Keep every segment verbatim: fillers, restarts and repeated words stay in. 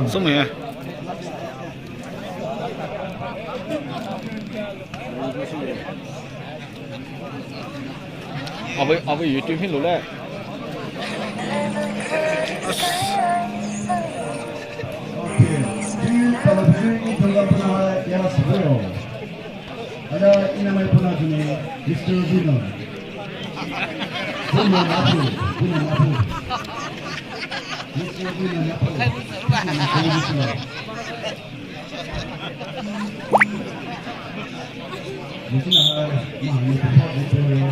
Sumie. Abi, abi YouTube hi lule. Okay. Ada ina mai puna juni, Mister Bino. Bino mapu, Bino mapu. Mister Bino mapu. Mister Bino mapu.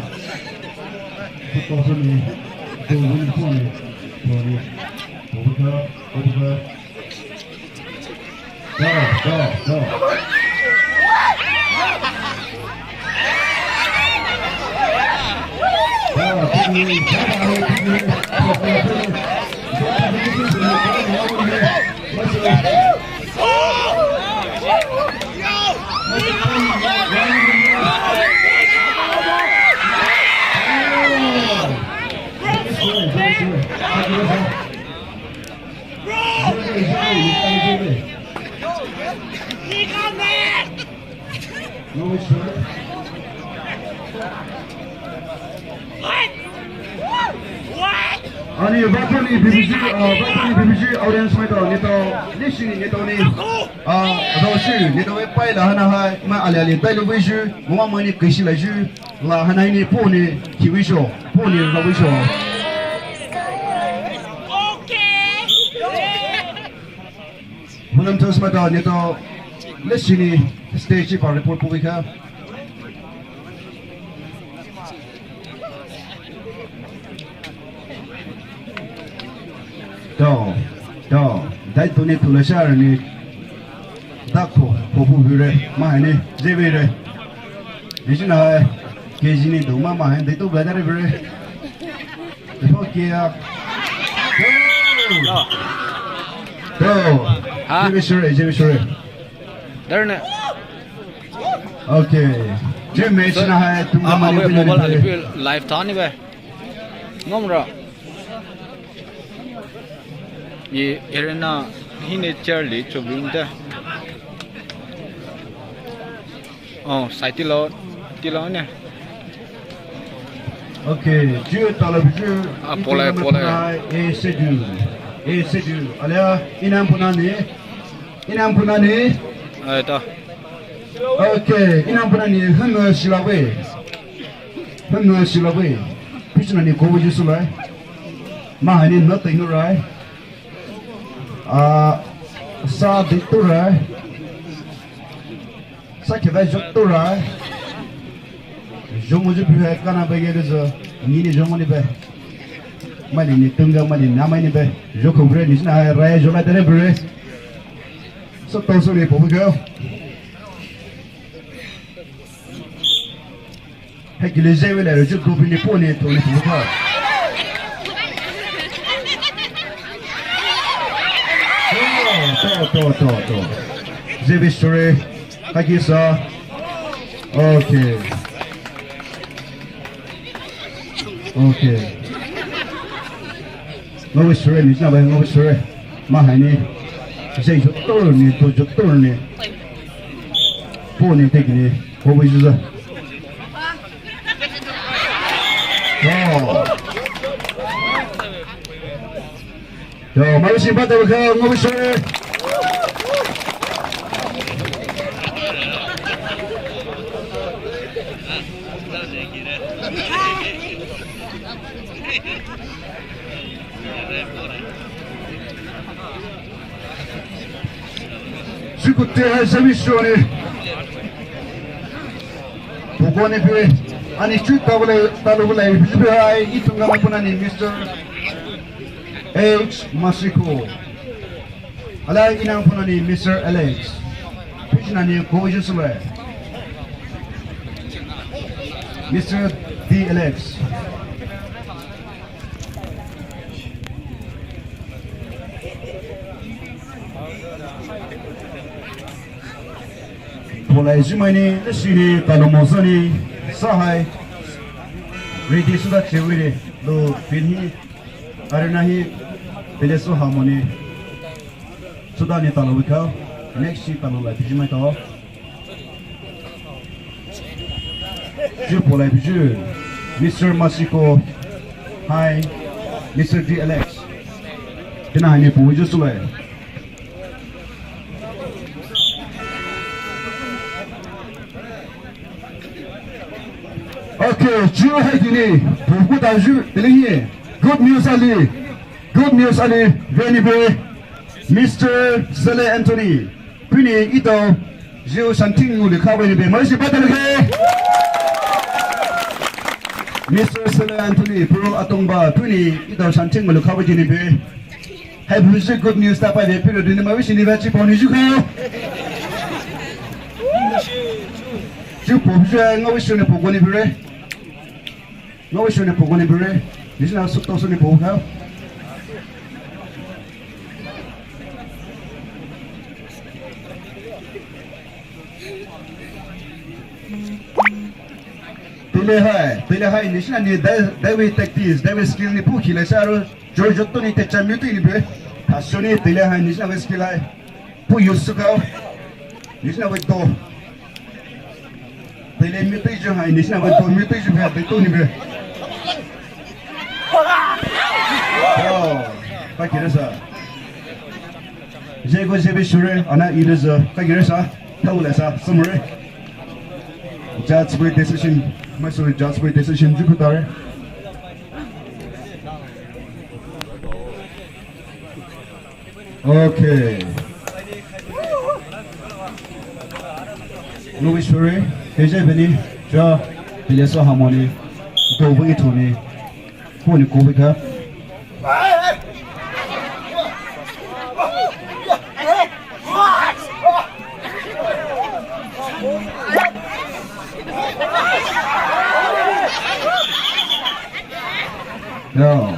Ani, Vaipuni B B C, uh, Vaipuni B B C audience maitao, neletao, leshi neletao ni, uh, raoshi neletao e paila hana hai, mai ali ali tailu veishi, mama mani keishi laishi, la hana ni puni, kiwisho, puni, rawisho. Hulam thos maitao neletao, leshi ni stage pa report pu vika. To, to, dai tuni tula shar ni. Dak pho, pho phu vire, ma hai ni, je vire. Ni sina hai, ke ji ni do ma ma hai, dai to bla dare vire. Pho ke ya. To. Ha? Je vire, je vire. Dare ne. Okay. Je me sina hai, tum ma ni mobile ali live tha ni be. Ngom ra. Ye arena hi ne chair li chobing te. Oh, sai tilo, tilo ne. Okay, ju talo ju. Ah, pole, pole. E sedu. E sedu. Alia, inam puna ni. Inam puna ni. Ai ta. Okay, inam puna ni. Hanga silawe. Hanga silawe. Pichna ni kowo ju sulai. Ma hani na tai no rai. Ah, sa de tu rai. Sa keda jok tu rai. Jomo ju pi hai kana ba ge de zo. Ni ni jomo ni be. Mali ni tunga mali na mai ni be. Joko bre ni sina hai rai jola dere bre. So to so ni po ge. Hekile jewe le ju group ni po ni to ni po ka. To, to, to, to. Jewe story. Kaki sa. Okay. Okay. Ngawi sure ni, sina bai ngawi sure. Ma hai ni. Jai jotor ni, to jotor ni. Po ni tek ni. Ko bai juza. Oh. Yo, malu simba tahu ke, ngawi sure. Sikutte hai service show ni. Pukoni pe ani chu tabule talubule pe hai itunga mapuna ni Mister H Masiko. Ala inang puna ni Mister Alex. Pichna ni ko jisule. Mister D Alex. Polai jumai ni, sini talo mozani, sahai. Ready sudah cewire, lo pin hi, arena hi. Peleso Harmony. Sudani talo wikha. Next shi talo la biji mai to. Ju polai biju. Mister Masiko. Hi. Mister D Alex. Kena hani pu wiju sulai. Okay, ju hai kini. Pu ku ta ju. Tili hi. Good news ali. Good news ali, veni be, Mister Sele Anthony, puni ito, jiu santing ngulu khawe ni be, mashi patal ke. Mister Sele Anthony, pro atongba, puni ito santing ngulu khawe ni be. Hai buji good news ta pa de, piro dini mawishi ni ba chi poni ju kha. Ju po ju ngawishi ni po ni bire. Ngawishi ni po ni bire. Ni na suk to su ni po kha. Tile hai, tile hai, ni na ni dai, dai wi tactics, dai wi skill ni pu khila sa ro, jor jotto ni te cham ni tu ni be. Thasuni tile hai, ni na wi skill hai. Pu use kau. Ni na wi to. Pele mi tei ju hai, ni na wi to mi tei ju be, be to ni be. Oh, ka kira sa. Jai go jai be sure, ana ida za, ka kira sa, tau la sa, summary. Judge by decision, my sorry, judge by decision, ju kutare. Okay. Louis Fury, P J Benny, Ja, Peleso Harmony, Dobu Itoni, Poni Kubika. No.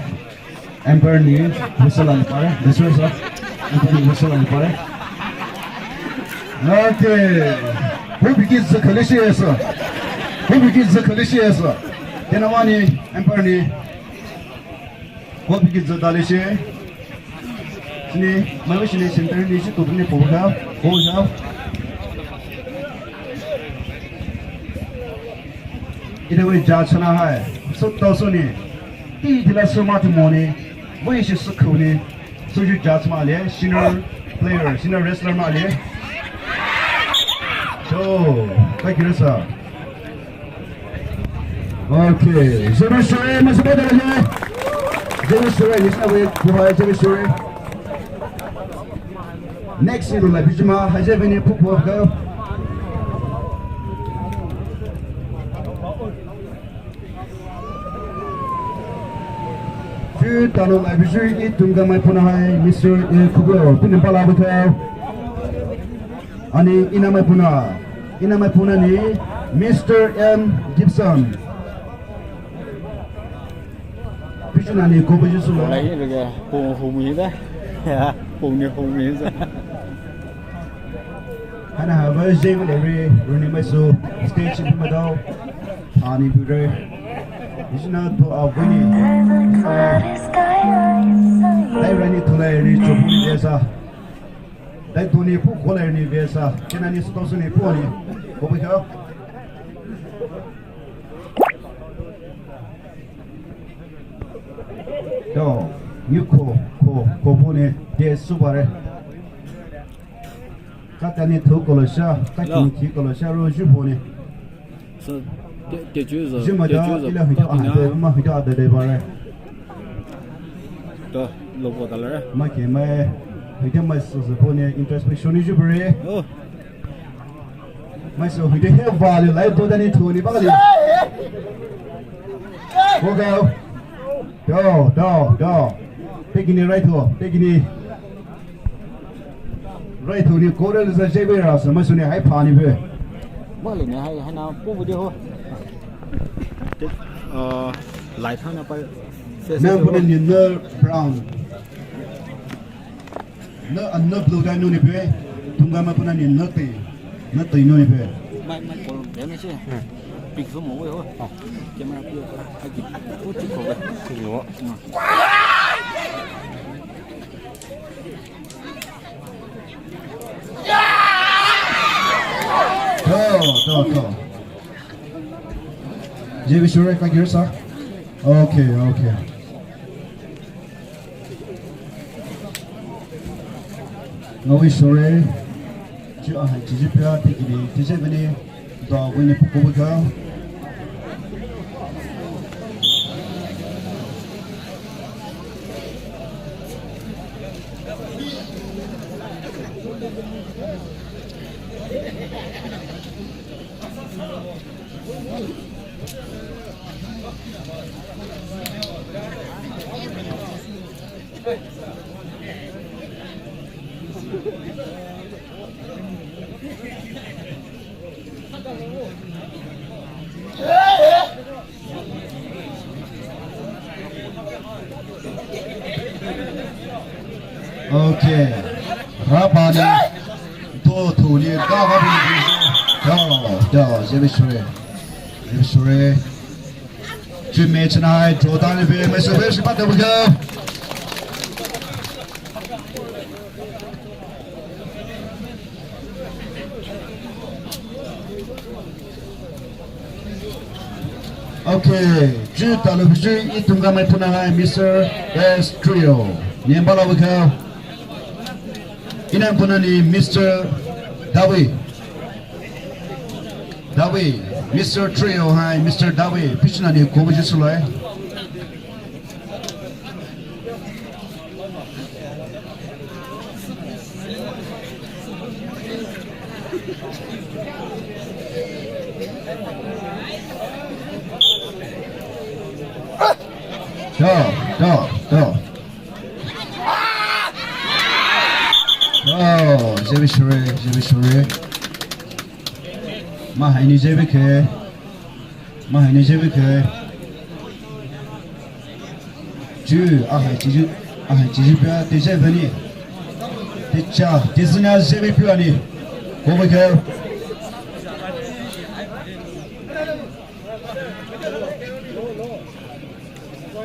Umpire ni whistle ani pare, this was a umpire ni whistle ani pare. Okay. Who begins the collision? Who begins the collision? Kena wani umpire ni. Who begins the collision? Sini, malu sini center ni si tu ni po ha, po ha. Ida wei judge na hai. So to so ni. Ti dila so ma tu mo ni. Wei shi so ku ni. So you judge ma le, senior player, senior wrestler ma le. So, thank you, sir. Okay, Jimmy Shure, Mister Badalage. Jimmy Shure, ni sa wei ku hai Jimmy Shure. Next, you know, like, Bijima, Haja Vini, Pupu, go. Ju talo lai biju i tunga mai puna hai Mister A Kugo, pina pala buka. Ani ina mai puna, ina mai puna ni Mister M Gibson. Biju nani ko biju sula. Lai ni ga po humi da. Ya, po ni humi da. Hana ha ba je le re, runi mai su stage ni ma dau. Ani bu re. Isna to a vini. Dai rani tulai ni chopu ni vesa. Dai tuni pu kolai ni vesa. Kena ni su to su ni pu ni. Ko bu ka. Yo, ni ko, ko, ko bu ni de su ba re. Ka tani thu kolosha, ka kini ki kolosha ro ju bo ni. So, te, te ju zo, ju ma te da, ju zo, ila hita a, te ma hita da de ba re. To, lo bo da le. Ma ke ma, hita ma so so bo ni introspection ni ju bo re. Oh. Ma so hita he ba le, lai do da ni thu ni ba le. Go, go. Do, do, do. Te kini right ho, te kini. Right ho ni kore le sa jebe ra sa ma suni hai pha ni be. Ba le ni hai, hai na pu bu de ho. Uh, light ha na pa. Na pu ni na brown. Na an na blue da no ni be. Tunga ma pu ni na te. Na te no ni be. Mai, mai ko de ni se. Pick so mo we ho. Camera pu. Hai ki. Ko ti ko we. Ti no. Hmm. Jebi shure, ka girsa. Okay, okay. Ngawi shure. Chu ahai chiji pia tikini tije bini. Da wini pukubuka. Okay. Rapani. Do thuli da ba bi. Da, da, jebi shure. Jebi shure. Team match nai, draw down bi, me sube si pata buka. Okay, ju talu biju Ih Tungamai puna hai Mister S Trio. Nyembala wika. Ina puna ni Mister Dawi. Dawi, Mister Trio hai, Mister Dawi. Pichina ni kobu jisulai. Go, go, go. Go, jebi shure, jebi shure. Mahaini jebi ke. Mahaini jebi ke. Ju, ahai chiji, ahai chiji pia, tije bani. Ticha, tizina jebi pia ni. Kobu ke.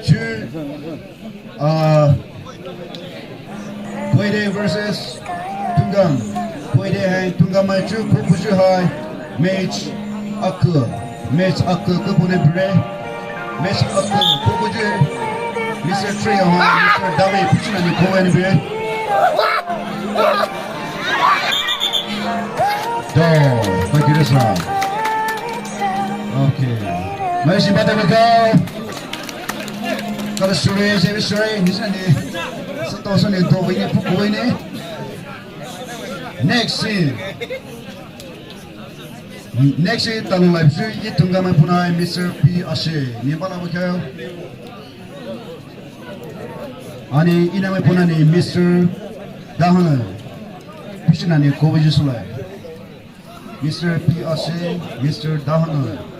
Chu, uh, Koide versus Tungam. Koide hai Tungam hai chu kobu ju hai match aku. Match aku kobu ne bire. Match aku kobu ju. Mister Trio hai Mister Dawi pichina ni kobu ne bire. Do, bagi resa. Okay. Mai si bata ko. Kala sure, sure, sure, ni sani. Sato sani to wini, puku wini. Next scene. Next scene, talu live scene, Ih Tungamai puna hai Mister P Ashe. Ni bala wika. Ani inamai puna ni Mister Dahana. Pichina ni kobu jisulai. Mister P Ashe, Mister Dahana.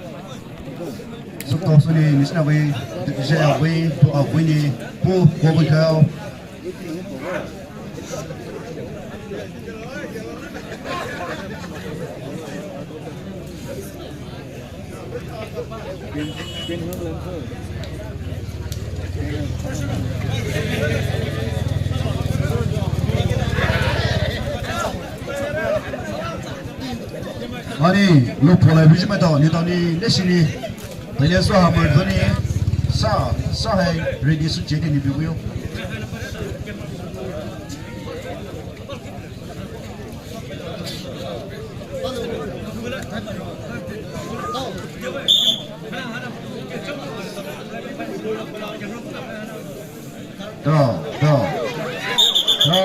Sukto suni, nisna wai, je awai, to awai ni, pu, kobu kao. Ani, lo phola biji mai tao, ni tao ni, le sini. Pele so hamar tao ni, sa, sa hai, ready su jedi ni biyo. Do, do. Do.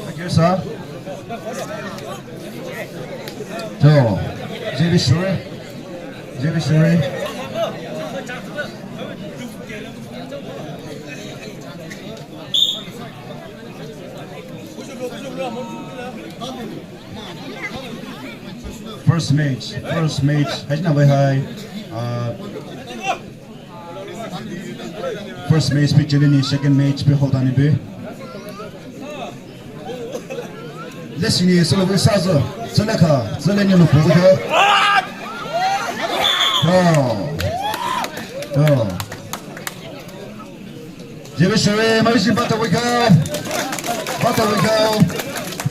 Akirsa. Do. Jebi shure. Jebi shure. First match, first match. Hajina wai hai. Uh, first match pi cheleni, second match pi hold ani pi. Lesini solo wai sazo. Seleka, seleni lo puka. Oh. Oh. Jebi shure, mai si bata wika. Bata wika.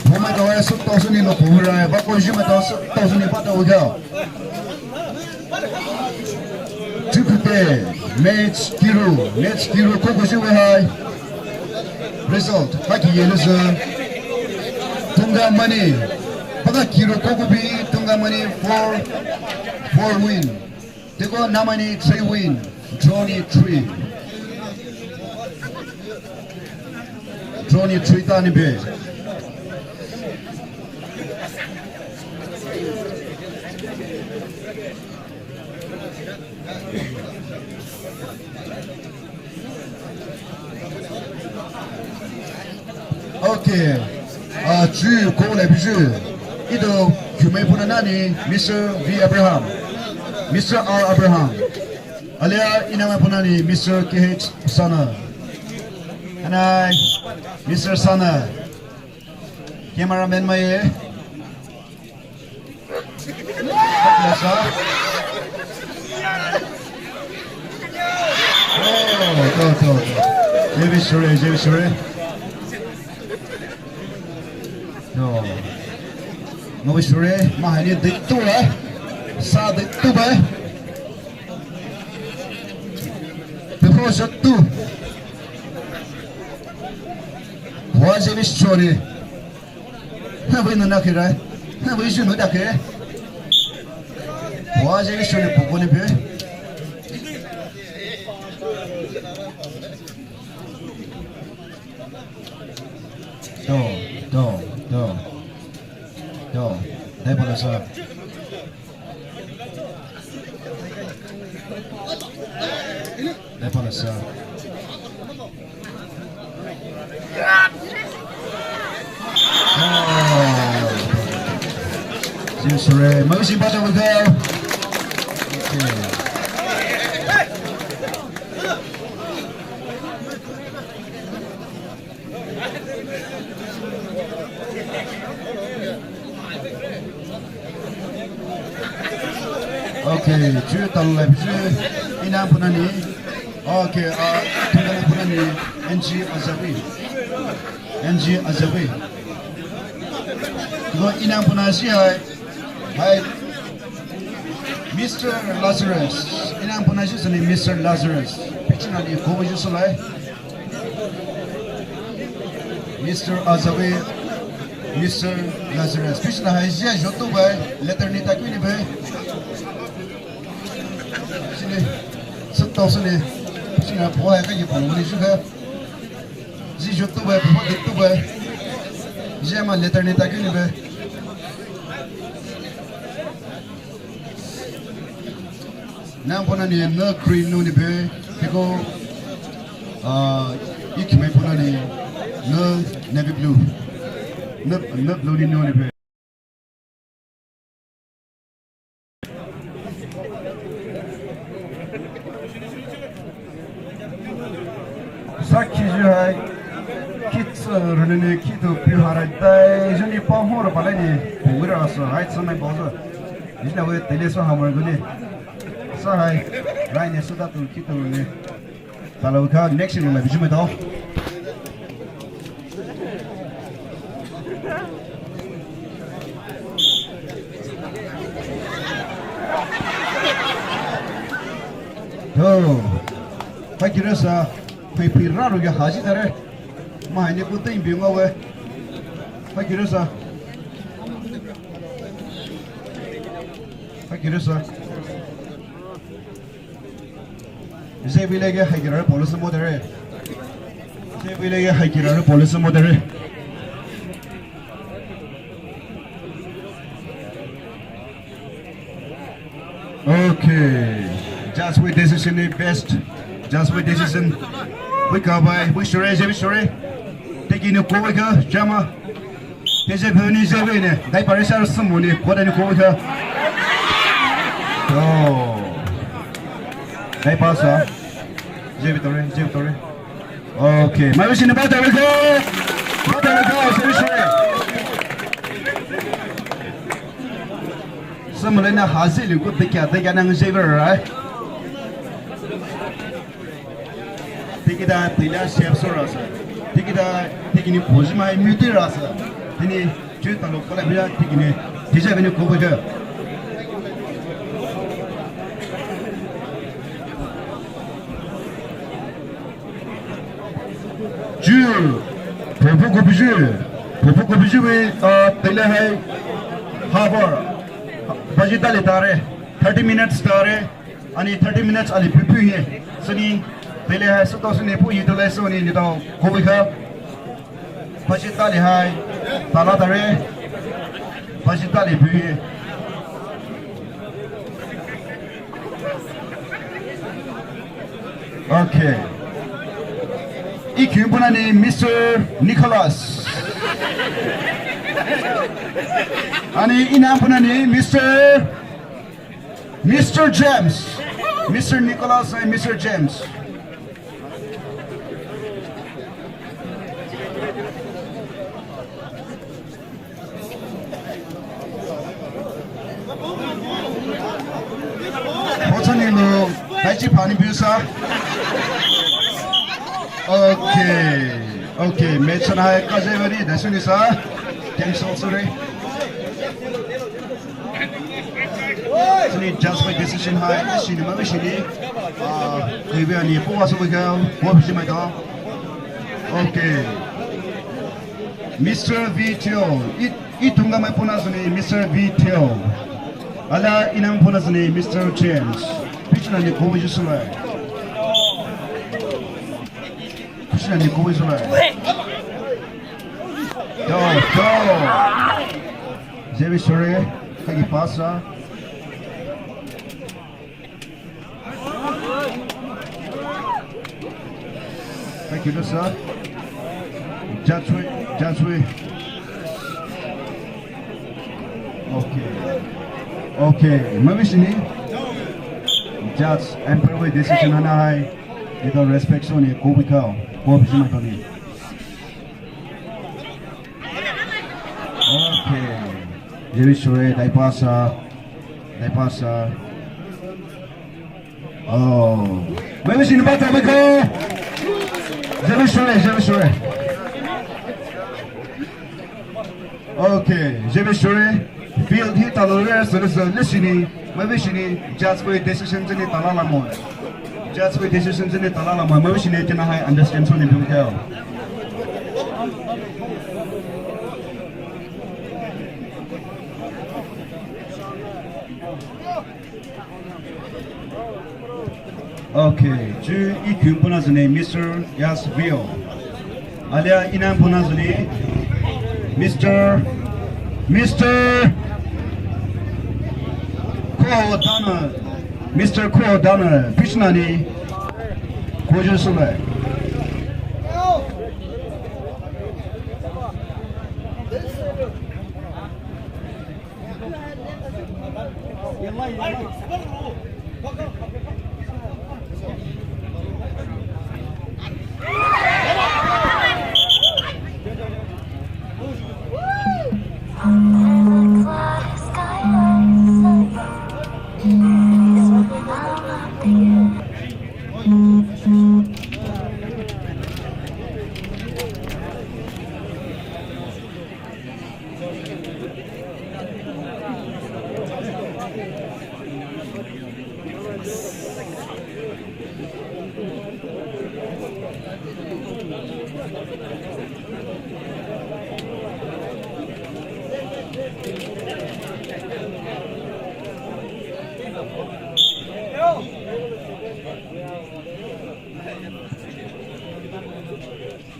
Pumai tao hai, sü tao sü ni lo pumai rai, ba ko ji mai tao sü tao sü ni ba tao ga. Tukute, match kiru, match kiru ko ko ji wai hai. Result, ha ki ye le sü. Tunga Mani, ba ka kiru ko ko bi, Tunga Mani four, four win. Teko Namani three win, draw ni three. Draw ni three ta ni be. Okay. Ah, chu ko le biju. Ito, kumai puna nani, Mister V Abraham. Mister R Abraham. Alia inamai puna ni, Mister K H Sana. Anai, Mister Sana. Cameraman mai ye. Yes, sir. Oh, to, to, to. Jebi shure, jebi shure. To. Ngawi shure, mahani diktu, eh. Sa diktu, eh. Before shot two. Wa jebi shure. Na bai na na kira. Na bai ju no da ke. Wa je ni shoni poko ni be. To, to, to. To, dai pala sa. Dai pala sa. Oh. Sure. Moshi bata with her. Okay. Okay, chu talai chu inang punani. Okay, ah, tunani punani N G Azawi. N G Azawi. Go inang punasi hai. Hai. Mister Lazarus. Inang punasi sani Mister Lazarus. Pichinani go ju salai. Mister Azawi, Mister Lazarus. Pichina hai jia jotu bai, letter ni takui ni bai. Sini, sini. Pichina po hai ka yi pang ni juga. Ji jotu bai, po di tu bai. Jia ma letter ni takui ni bai. Nang punani na green nu ni be, teko, ah, ikme punani na navy blue. Na, na blue ni nu ni be. Sakhi ju hai, kit, uh, runene kit, uh, piu harai tai, juni pa hor palai ni, pura sa, hai samai bozo. Jina we tele so hamar guni. Sa hai, rai ne suda tu kit, uh, ne. Talo ka next ni la biju me to. To. Hakira sa. Hai pi ra ro ya haji tare. Ma ne ku tai bi ngo we. Hakira sa. Hakira sa. Jebile ge haikirare police mo dere. Jebile ge haikirare police mo dere. Okay. Just wait decision is best. Just wait decision. We go by. We sure. We sure. Take in the go. We go. Jama. Teje buni jebe ne, dai pare sar sumuni, koda ni ko ka. Oh. Dai pasa. Jebe tore, jebe tore. Okay, mai shi ne ba tore ko. Ba tore ko, sari sari. Sumule na hazi lu ko dekya, dekya nang jebe rai. Tikida tila chef so rasa. Tikida tikini bojima muti rasa. Tini Chu talo kola bia tikine, tija bini kobo ja. Ju, phopo kobo ju, phopo kobo ju we, ah, tele hai, habar, baji tali tare, thirty minutes tare, ani thirty minutes ali pipu ye, suni, tele hai, soto suni pu ye tele suni, nito, kobo ka. Baji tali hai, tala tare, baji tali bui. Okay. Ikhun punani Mister Nicholas. Ani inam punani Mister Mister James. Mister Nicholas and Mister James. Hotsani lo, daichi pani biusa. Okay, okay, match na hai kaje wari, daisuni sa. Cancel, sorry. Suni judge by decision hai, sini ma sini. Ah, kaiwe ani po wasu ga, po bisi mai ta. Okay. Mister V T O, i, i tunga mai puna suni Mister V T O. Ala inam puna suni Mister James. Pichuna ni kobo ju sula. Pichuna ni kobo ju sula. Yo, yo. Jebi sure, kagi pasa. Thank you, sir. Judge we, judge we. Okay. Okay, mawi sini. Judge, umpire we decision hana hai. Ito respect suni, kobi kao, kobi sini toni. Okay. Jebi sure, dai pasa. Dai pasa. Oh. Mawi sini bata biko. Jebi sure, jebi sure. Okay, jebi sure. Field hi talore, sure, sure, lishini. Mawi sini, judge ko decision sini talala mo. Judge ko decision sini talala mo. Mawi sini kena hai understand suni biko. Okay, ju ikhun puna suni Mister Yasvio. Alia inam puna suni Mister, Mister Kodana, Mister Kodana, Pishnani, Kojo Sule.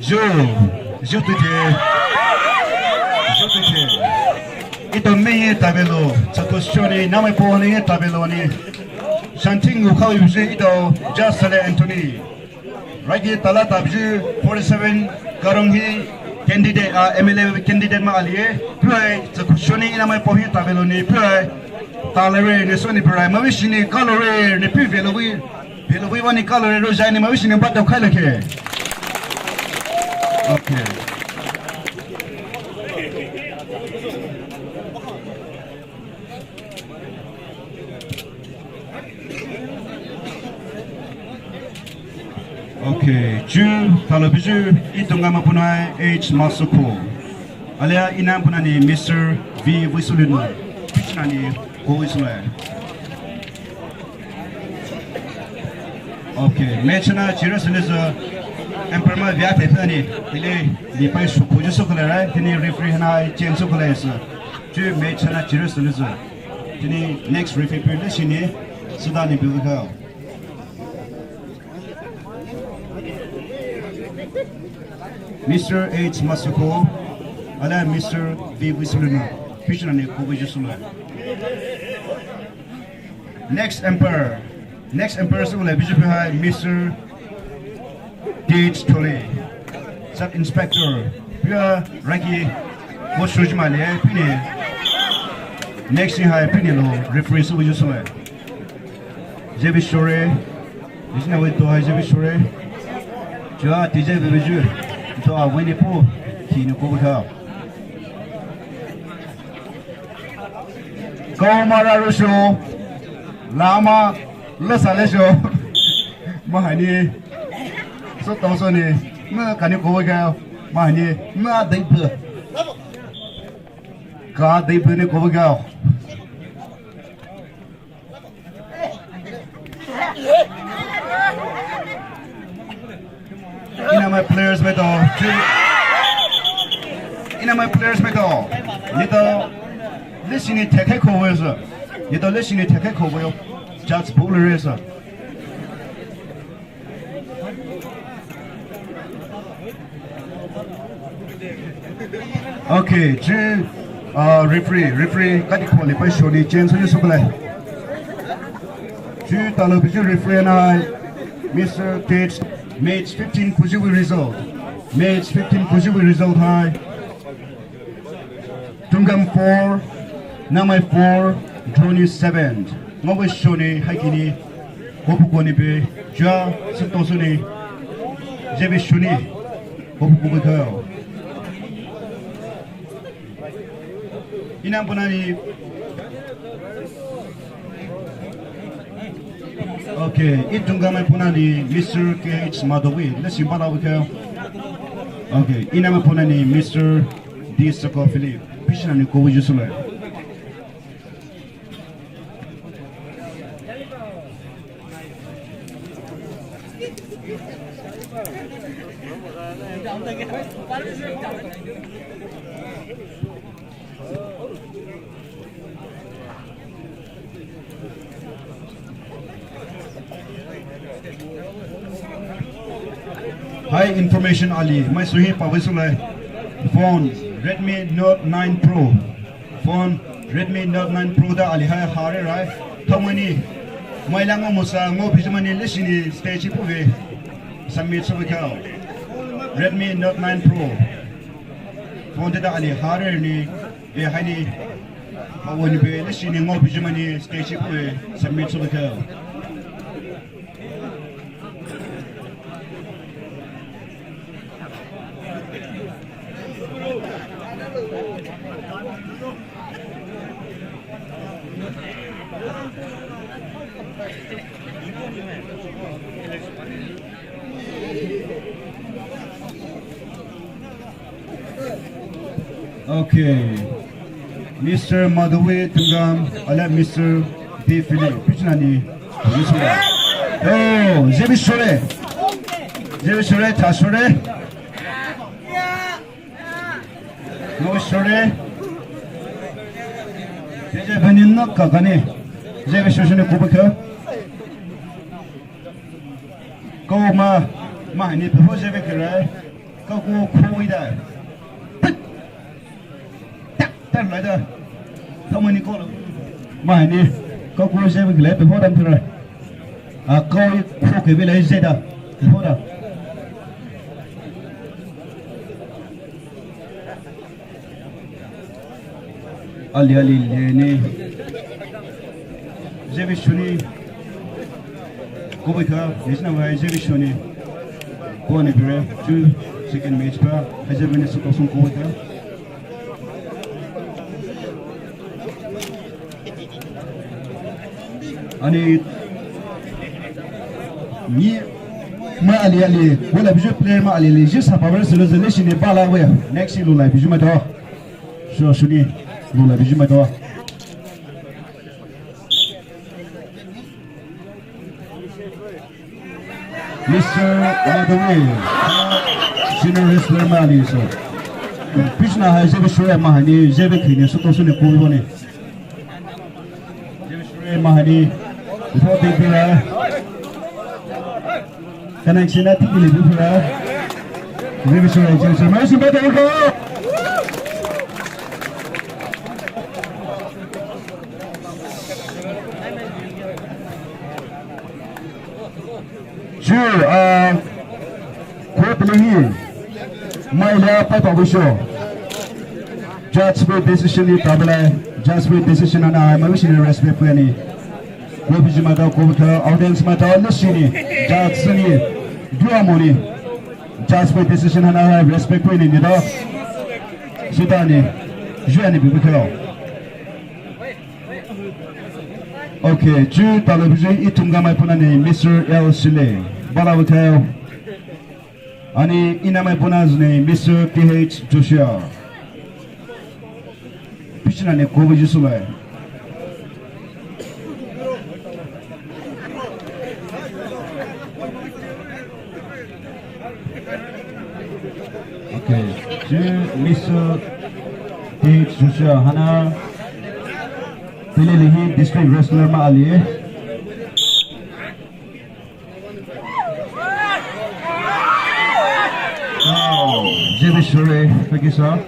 Ju, ju tu je. Ju tu je. Ito mi ye tabelo, sako shoni, namai po ni ye tabelo ni. Shanting u kau yu je ito, Jasale Anthony. Ragi tala tabju forty-seven karong hi candidate, ah, M L A candidate ma alie. Prai, sako shoni, namai po hi tabelo ni, prai. Talare, ne soni prai, mawi sini kalore, ne pi velo wi. Velo wi wani kalore ro jai ni mawi sini bat dau khai lake. Okay. Okay, ju, talo biju, itunga mapunai, H Masuko. Alia inam punani Mister V Wisulinu, pitchna ni ko Wisule. Okay, match na chira selezo, umpire ma via te tani, tini lipai sukuju sukule rai, tini referee na change sukule sa. Chu match na chira selezo. Tini next referee pui leshini, sudani biuka. Mister H Masuko, alia Mister V Wisulinu, pitchna ni ko Wisule. Next umpire. Next umpire sule bijupe hai Mister T H Thole, Sub Inspector. Pia raki ko shujma le pini. Next ni hai pini lo referee su biju sule. Jebi shore. Isna we to hai jebi shore. Jua ti jebi biju. To a weni po. Ti ni ko bika. Kau mara rusho, lama, lasa lesho, mahani, so tau so ni, ma kani ko ga, mahani, ma dai bu, ka dai bu ni ko ga. Ina my players meto. Ina my players meto. Nito leshini theke kowe sa. Nito leshini theke kowe. Judge bowler sa. Okay, chu, uh, referee, referee, kati kholi pa shoni change ni sukle. Chu talo biju referee na Mister Tate, match fifteen kujiwi result. Match fifteen kujiwi result hai. Tungam four, Namai four, Droni seven. Ngowe shoni haikini, kopu koni be, jua, sento suni, jebe shoni, kopu kobe kao. Ina punani. Okay, itunga mai punani Mister K H Madowi, let's see bala wika. Okay, ina mai punani Mister D Soko Philip, pishinani kowe jusule. Hi, information ali, mai suhi pawe sulai. Phone, Redmi Note nine Pro. Phone, Redmi Note nine Pro da ali hai hare rai. Thamani, mai lang mo sa ngo bijumani leshini stage puve. Submit suwe kao. Redmi Note nine Pro. Phone da ali hare ni. Be haini, pawoni be leshini ngo bijumani stage puve submit suwe kao. Okay. Mister Madhavi Tungam, ala Mister B Philip, pichinani. Oh, jebi shore. Jebi shore, ta shore. No shore. Jeje bani no kakani. Jebi shore ne kubaka. Ko ma, ma ni pe ho jebi kere. Ka ko ko ida. Tak, tak la da. Thamani ko lo. Ma ni, ka ko jebi kere pe ho dam kere. A ko ko ke bi la jeda. Pe ho da. Ali ali leni. Jebi shuni. Kobe ka, nisna wai jebi shuni. Ko ani bire, chu second match pa, jebi ne suko sun kobe ka. Ani ni ma ali ali, wala biju player ma ali ali, just ha power solo solo shini bala we. Next lu lai biju ma to. Sho shuni, lula biji maitao. Mister Madhavi, senior wrestler mai ali sho. Pishna hai jebe shore mahaini, jebe khini, suto shuni kubo ni. Jebe shore mahaini, before big deal. Connection na tiki le bifura. Revision, revision. Mai simba tau ko. Sure, uh, court lihi. Maila pai pa wisho. Judge pe decision ni tabla. Judge pe decision ana, mai wishi ni respect pe ni. Ko biji maitao, ko biji audience maitao, lesi ni, judge ni, dua moni. Judge pe decision hana hai respect pe ni nida. Sita ni, jua ni bibi khao. Okay, ju talo biji itum ga mai puna ni Mister L Sile. Bala bithao. Ani ina mai puna zune Mister K H Joshua. Pichina ne ko biji sulai. Okay, ju Mister K H Joshua hana. Pele lihi district wrestler mai ali. Oh, J B Shore, thank you, sir.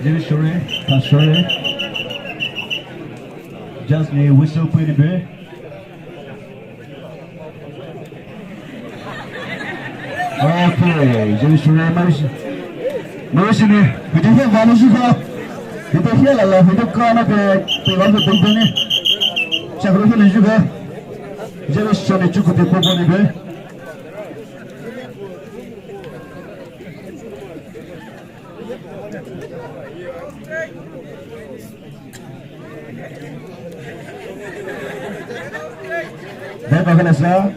J B Shore, ta Shore. Just ni whistle pui ni be. Okay, J B Shore, mai wishi. Mai wishi ni, video he valo juga. Video he la la, video kana pe, pe valo pe ni. Chakro he ni juga. J B Shore ni chuku te ko ni be. Dai pakalasa.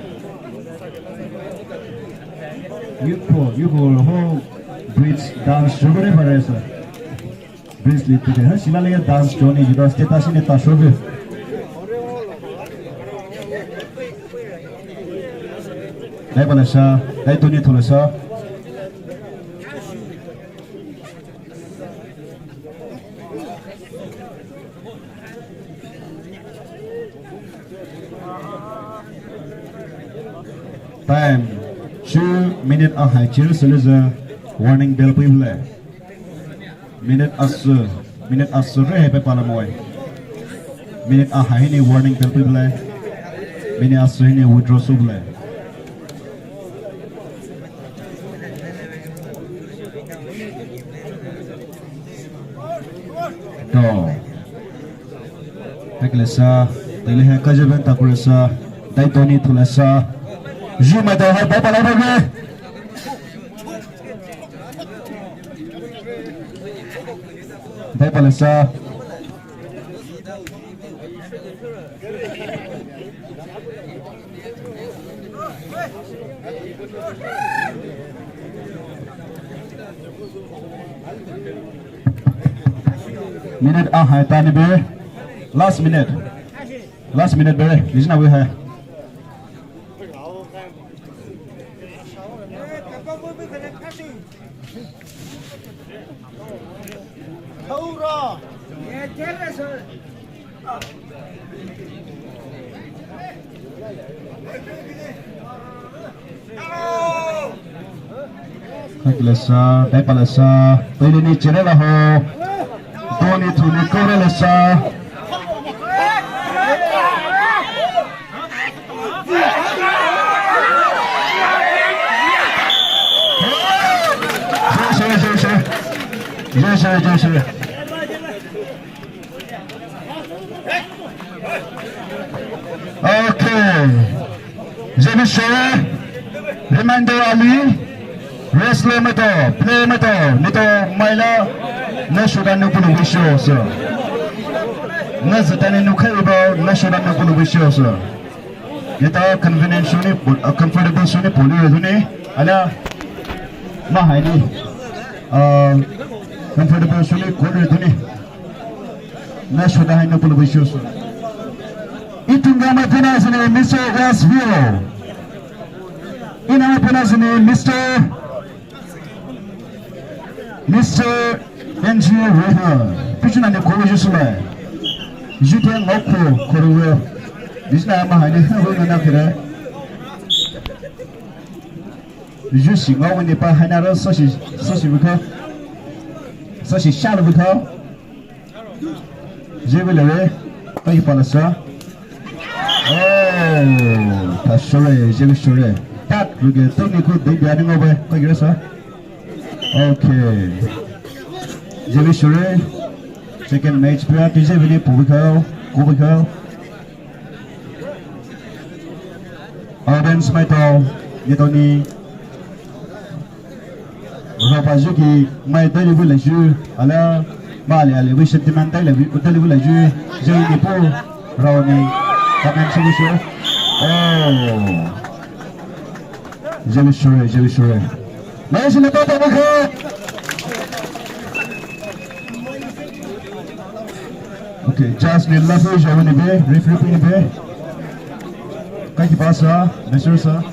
Yuko, yuko ho bridge dance shogure paresa. Bracelet tu ha sila le dance joni jida status ni ta shobe. Dai balasa, dai toni thulasa. Time, chu minute ahai chiri sele ze warning bell pui bule. Minute asu, minute asu re hepe pala moi. Minute ahai hini warning bell pui bule. Minute asu hini withdraw su bule. To. Heklesa, tele he kajaben takuresa, dai toni thulesa. Ju maitao hai bai pala bage. Dai palasa. Minute ahai tani be. Last minute. Last minute be. Listen away hai. Khaklesa, daibalesa, toileni cherela ho. Doni thuni korelesa. Jai Shri, jai Shri. Jai Shri, jai Shri. Okay. Jai Shri. Reminder ali. Wrestler maitao, player maitao, nitao maila, na shoda nu kulu wisho so. Na zata ni nu khaiba, na shoda nu kulu wisho so. Nitao convenient shuni, uh, comfortable shuni poli re duni, ala, mahaini, uh, comfortable shuni koli re duni. Na shoda hai na pula bishu so. Itunga mai puna zine Mister Westville. Ina mai puna zine Mister Mister Andrew Reha. Pichuna ne kowo ju sula. Jute ngokho koruwe. Bisna ma hai ne ha na kere. Ju shi ngokho ne pa hai na ro so shi so shi bukha. So shi sha lo bukha. Jebe lere, pa ki pala sa. Oh, ta shore, jebe shore. Tak, ruge, tuni ku dei bia ni ngobe, pa ki sa. Okay. Jebe shore. Second match pia, tu jebe ni pu bikao, ku bikao. Audience mai tao, ni tao ni. Rapa ju ki mai tali bu la ju, ala, ma le ale bu sentiment tali bu, tali bu la ju, je ni po, rao ni, comment section. Oh. Jebe shore, jebe shore. Mai sila tao tao ka. Okay, just ni la fu ja ni be, referee ni be. Kaki pasa, Mister Sa.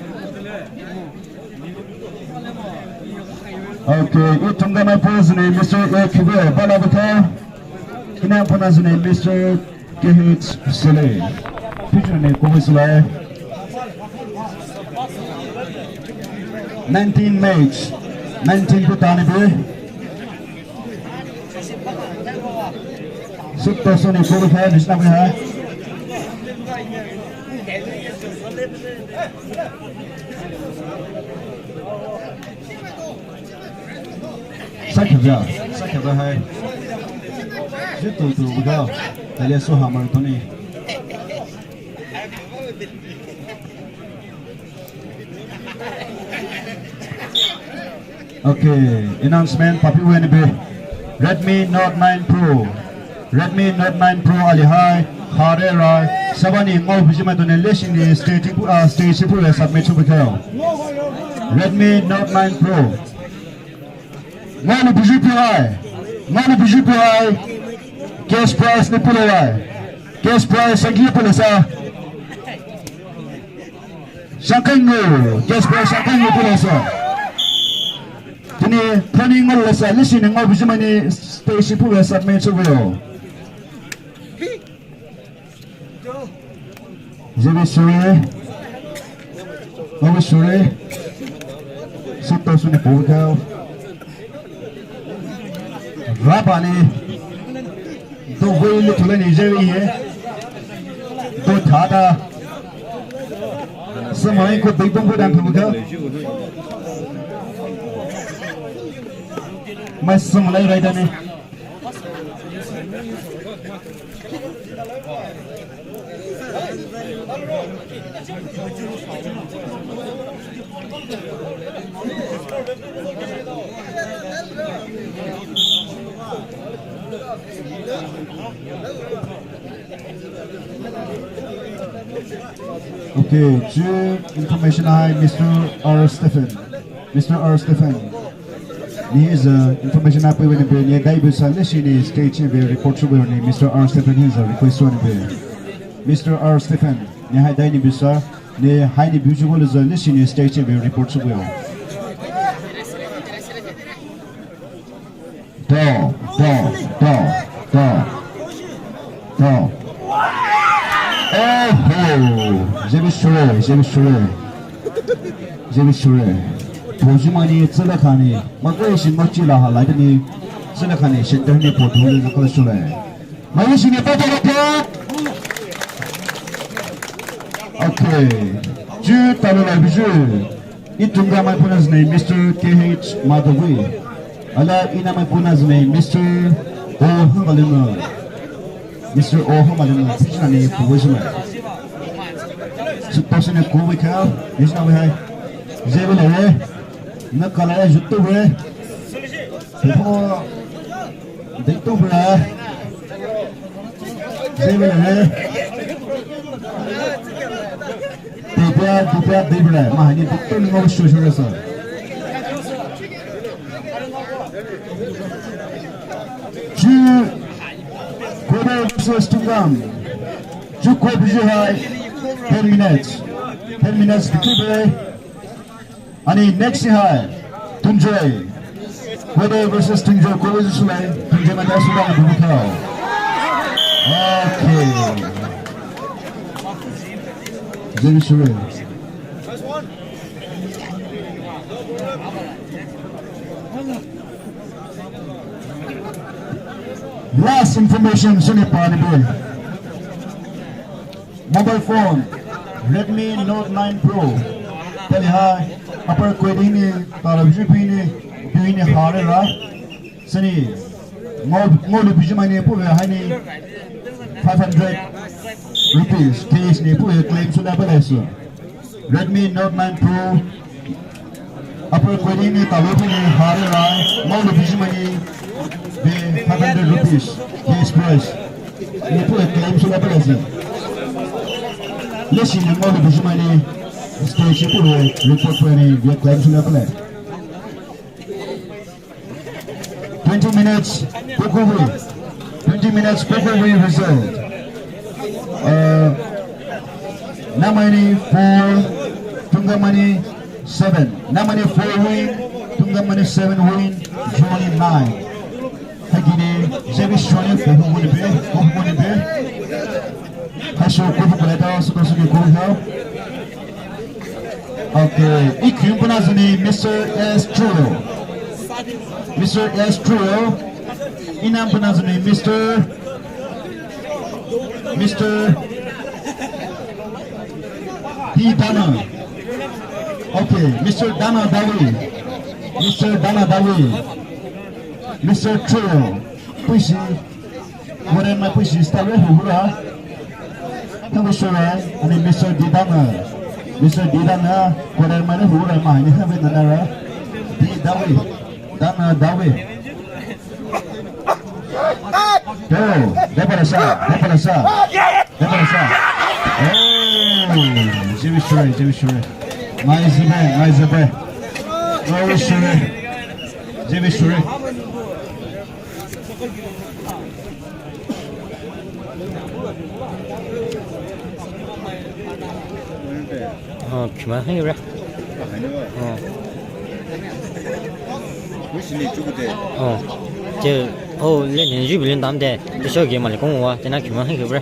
Okay, itunga mai puna zine Mister A Kibe, bala bata. Ina puna zine Mister K H Sule. Pichuna ne kowo sula. Nineteen match, nineteen ku tani be. Suk to suni kowo kha, bisna be ha. Sakya, sakya hai. Jitu tu buga, tali so hamar tuni. Okay, announcement papi wen be. Redmi Note nine Pro. Redmi Note nine Pro ali hai, hare rai, sabani ngau biji mai tone leshi ni stage pu, ah, stage pu submit su bikao. Redmi Note nine Pro. Ngau ni biji pu hai. Ngau ni biji pu hai. Cash prize ni pule hai. Cash prize sangki pule sa. Shangkai ngu, cash prize shangkai ngu pule sa. Tini, tani ngau le sa, leshi ni ngau biji mai ni stage pu submit su bikao. Jebe shore. Jebe shore. Sito suni pukao. Rabani. Do wei le tule ni jebe ye. Do thada. Samai ko dei bong ko dan pukao. Mai samai rai dani. Okay, chu information hai Mister R Stephen. Mister R Stephen. Ni is, uh, information up when be ni dai bisa leshi ni stage ni be report su be ni Mister R Stephen is a request one be. Mister R Stephen, ni hai dai ni bisa, ni hai ni bisa leshi ni stage ni be report su be. To, to, to, to. To. Oho, jebe shore, jebe shore. Jebe shore. Bojimani tsela khani. Makwe shi mochi la halai ni. Tsela khani, shinta ni potu le kala shore. Mai shi ni pata pata. Okay. Ju talo la biju. Itunga mai puna zine Mister K H Madhavi. Ala ina mai puna zine Mister O Hangalima. Mister O Hangalima. Pichuna ni kuwe zine. Supposed ni kuwe ka. Pichuna we hai. Jebe le. Na kala jutu we. Pupo. Deitu bra. Dei bra. Dei bra, dei bra, dei bra. Mahani deitu ni ngau sho sho sa. Chu. Versus Tungam. Chuko buyu hai ten minutes. Ten minutes to keep it. Ani next hai Tunjoy. Koide versus Tunjoy. Koide sulai. Tunjoy mata sudah bubu kau. Okay. Jadi sure. Last information suni pani be. Mobile phone, Redmi Note nine Pro. Tali hai, Upper Koide ni, tala buyu ni, buyu ni hare ra. Sini, ngo, ngo ni buyu mai ni puwe hai ni five hundred rupees cash ni puwe claim sula pala su. Redmi Note nine Pro, Upper Koide ni tala buyu ni hare ra, ngo ni buyu mai ni be five hundred rupees cash prize. Ni puwe claim sula pala su. Lesi ni ngo ni buyu mai ni stage puwe report puwe ni be claim sula pala. Twenty minutes, Kokowui. Twenty minutes, Kokowui result. Uh, Namani four, Tungamani seven. Namani four win, Tungamani seven win, Johnny nine. Hagini, Jebi Shoni, Kokowui be, Kokowui be. Hasho, Kokowui be, suka suki, Kokowui. Okay, ikhim puna zuni Mister S Trio. Mister S Trio. Inam puna zuni Mister, Mister P Dana. Okay, Mister Dana Dawi. Mister Dana Dawi. Mister Trio. Puisi. Quarter mai puisi start re hura. Hura sure, ani Mister Didana. Mister Didana, quarter mai re hura mai ni hura nanara. Didawi. Dana dawi. Go, deparasa, deparasa. Deparasa. Oh, Jebi sure, Jebi sure. Mai zebe, mai zebe. Mai sure. Jebi sure. Oh, khima hai ra. Oh. Oh. Che, oh, le ni ju bilin dam de. Te so ge ma le kong wa, te na khima hai ra.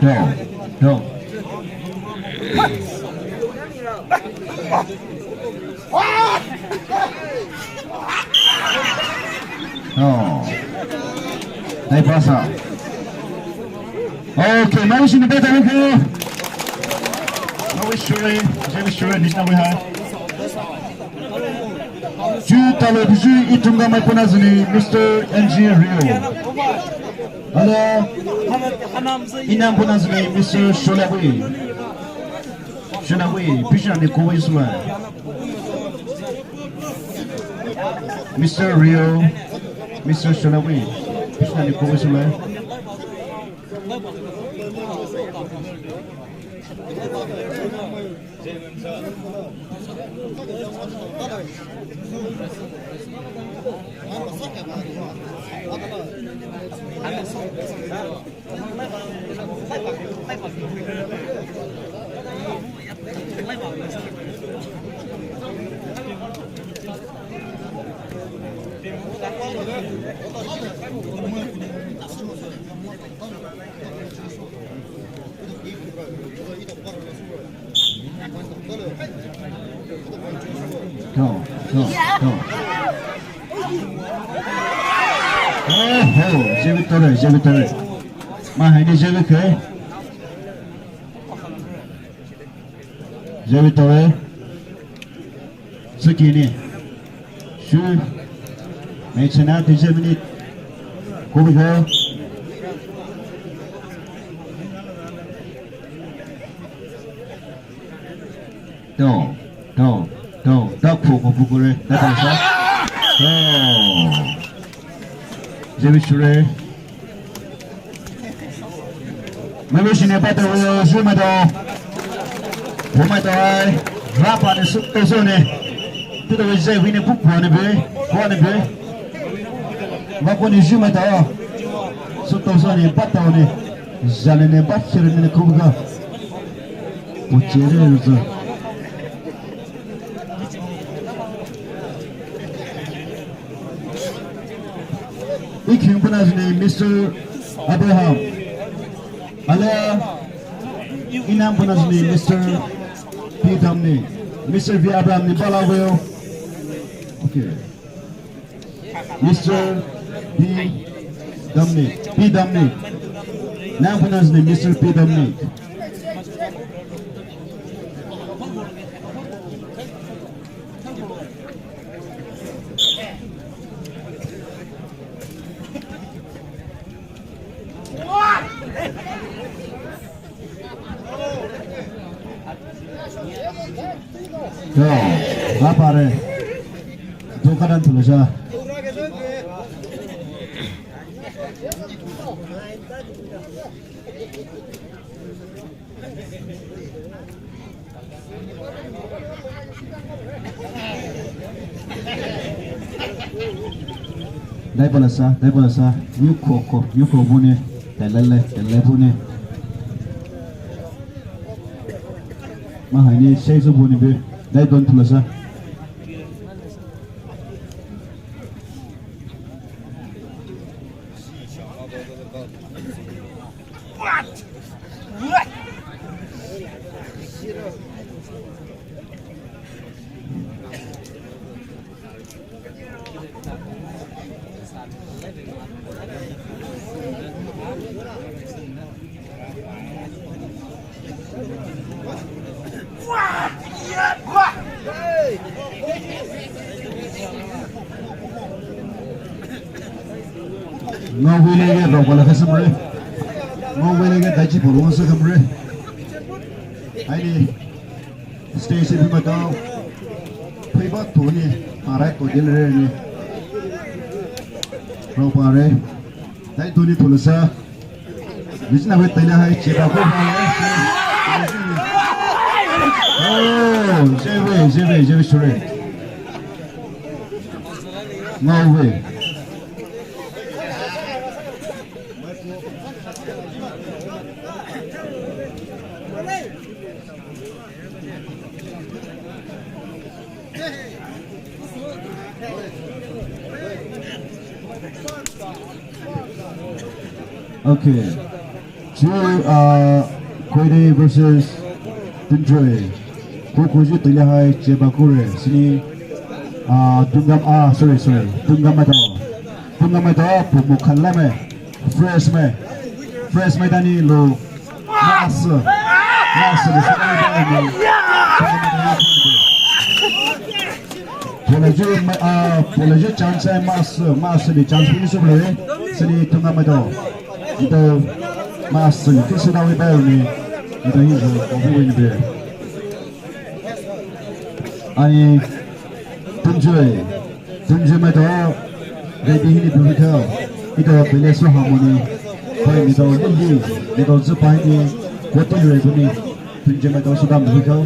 Go, go. Oh. Dai pasa. Okay, mai sini beta, okay. Mai sure, mai sure, nisna wei hai. Ju talo buju itunga mai puna zuni Mister N G Rio. Hello. Inam puna zuni Mister Sholawi. Sholawi, pishani kowai suma. Mister Rio, Mister Sholawi, pishani kowai suma. Go, go, go. Oh, ho, jebi tore, jebi tore. Ma, hai ni jebi ke. Jebi tore. Sukini. Shu. Mechana, three minute. Kobi go. To, to, to, to, ko, ko, ko, ko, re. To, to, sa. To. Jebi sure. Mami sine pata wo, shu mato. Wo mato ai. Rapa ne suk to so ne. Tudo jai wine pu puane be, puane be. Ba ko ni jima ta. Suto so ni bata ni. Jane ne ba chere ne kubuga. Pu chere zo. Ikhim puna zini Mister Abraham. Alea inam puna zini Mister P Damni. Mister V Abraham ni bala weo. Okay. Mister P Damni. P Damni. Nam puna zini Mister P Damni. Yo, ngapare. Dokadan tulasha. Dai palasa, dai palasa, yu koko, yu ko bune, dai lele, dai le bune. Mahaini, shai su bune be, dai don tulasa. Ngawele ge rokala khasamre. Ngawele ge daji polo sa khamre. Aini stage bi matao. Phaiba tuni arai ko dilre ni. Ropare. Dai tuni tulasa. Bijina we tanya hai cheba ko ba. Oh, jewe, jewe, jewe sure. Ngawe. Okay. Chu, uh, Koide versus Tunjoy. Ko kuji tile hai cheba kure. Sini, uh, Tungam, ah, sorry, sorry. Tungam Maidao. Tungam Maidao, pumu khalame. Fresh me. Fresh me dani lo. Mas. Mas. Polaji, ah, polaji chance mas, mas ni chance ni suble. Sini Tungam Maidao. Ito mas ni kisi dawi bel ni. Ito hizo, obu win be. Ani Tunjoy. Tunjoy Maidao. Ready hini bubikha. Ito pele so harmony. Pai middle ni. Middle je pai ni. Kote re ni. Tunjoy Maidao so dam bubikha.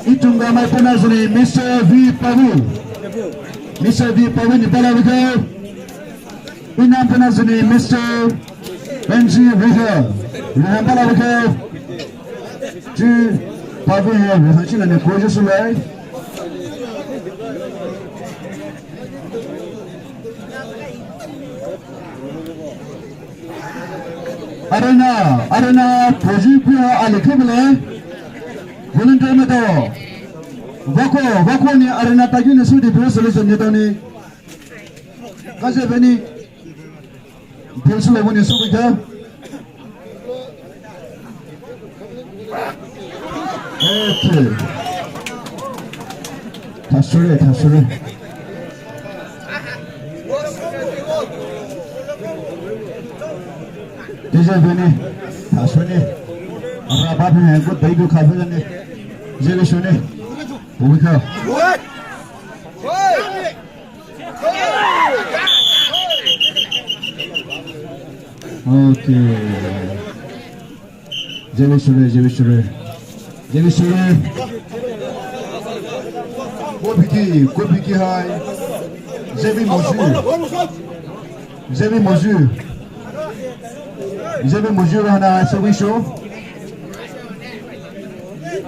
Itunga mai pona zuni Mister V Pavu. Mister V Pavu ni bala bubikha. Inam pona zuni Mister N G Rihel. Rihel bala bubikha. Chi Pavu ya Rihel china ni ko je sulai. Arena, arena, poji pia ali kemele. Volunteer Maidao. Vako, vako ni arena tagi ni sudi pia solution ni tani. Kaje beni. Pia solution ni sudi ka. Okay. Thasure, thasure. Deje beni, thasure. Ara babu hai ko dai du kha bani. Jele shone. Bubikha. Okay. Jele shore, jele shore. Jemi sure. Kopiki, kopiki hai. Jemi moju. Jemi moju. Jemi moju rahana hai service show.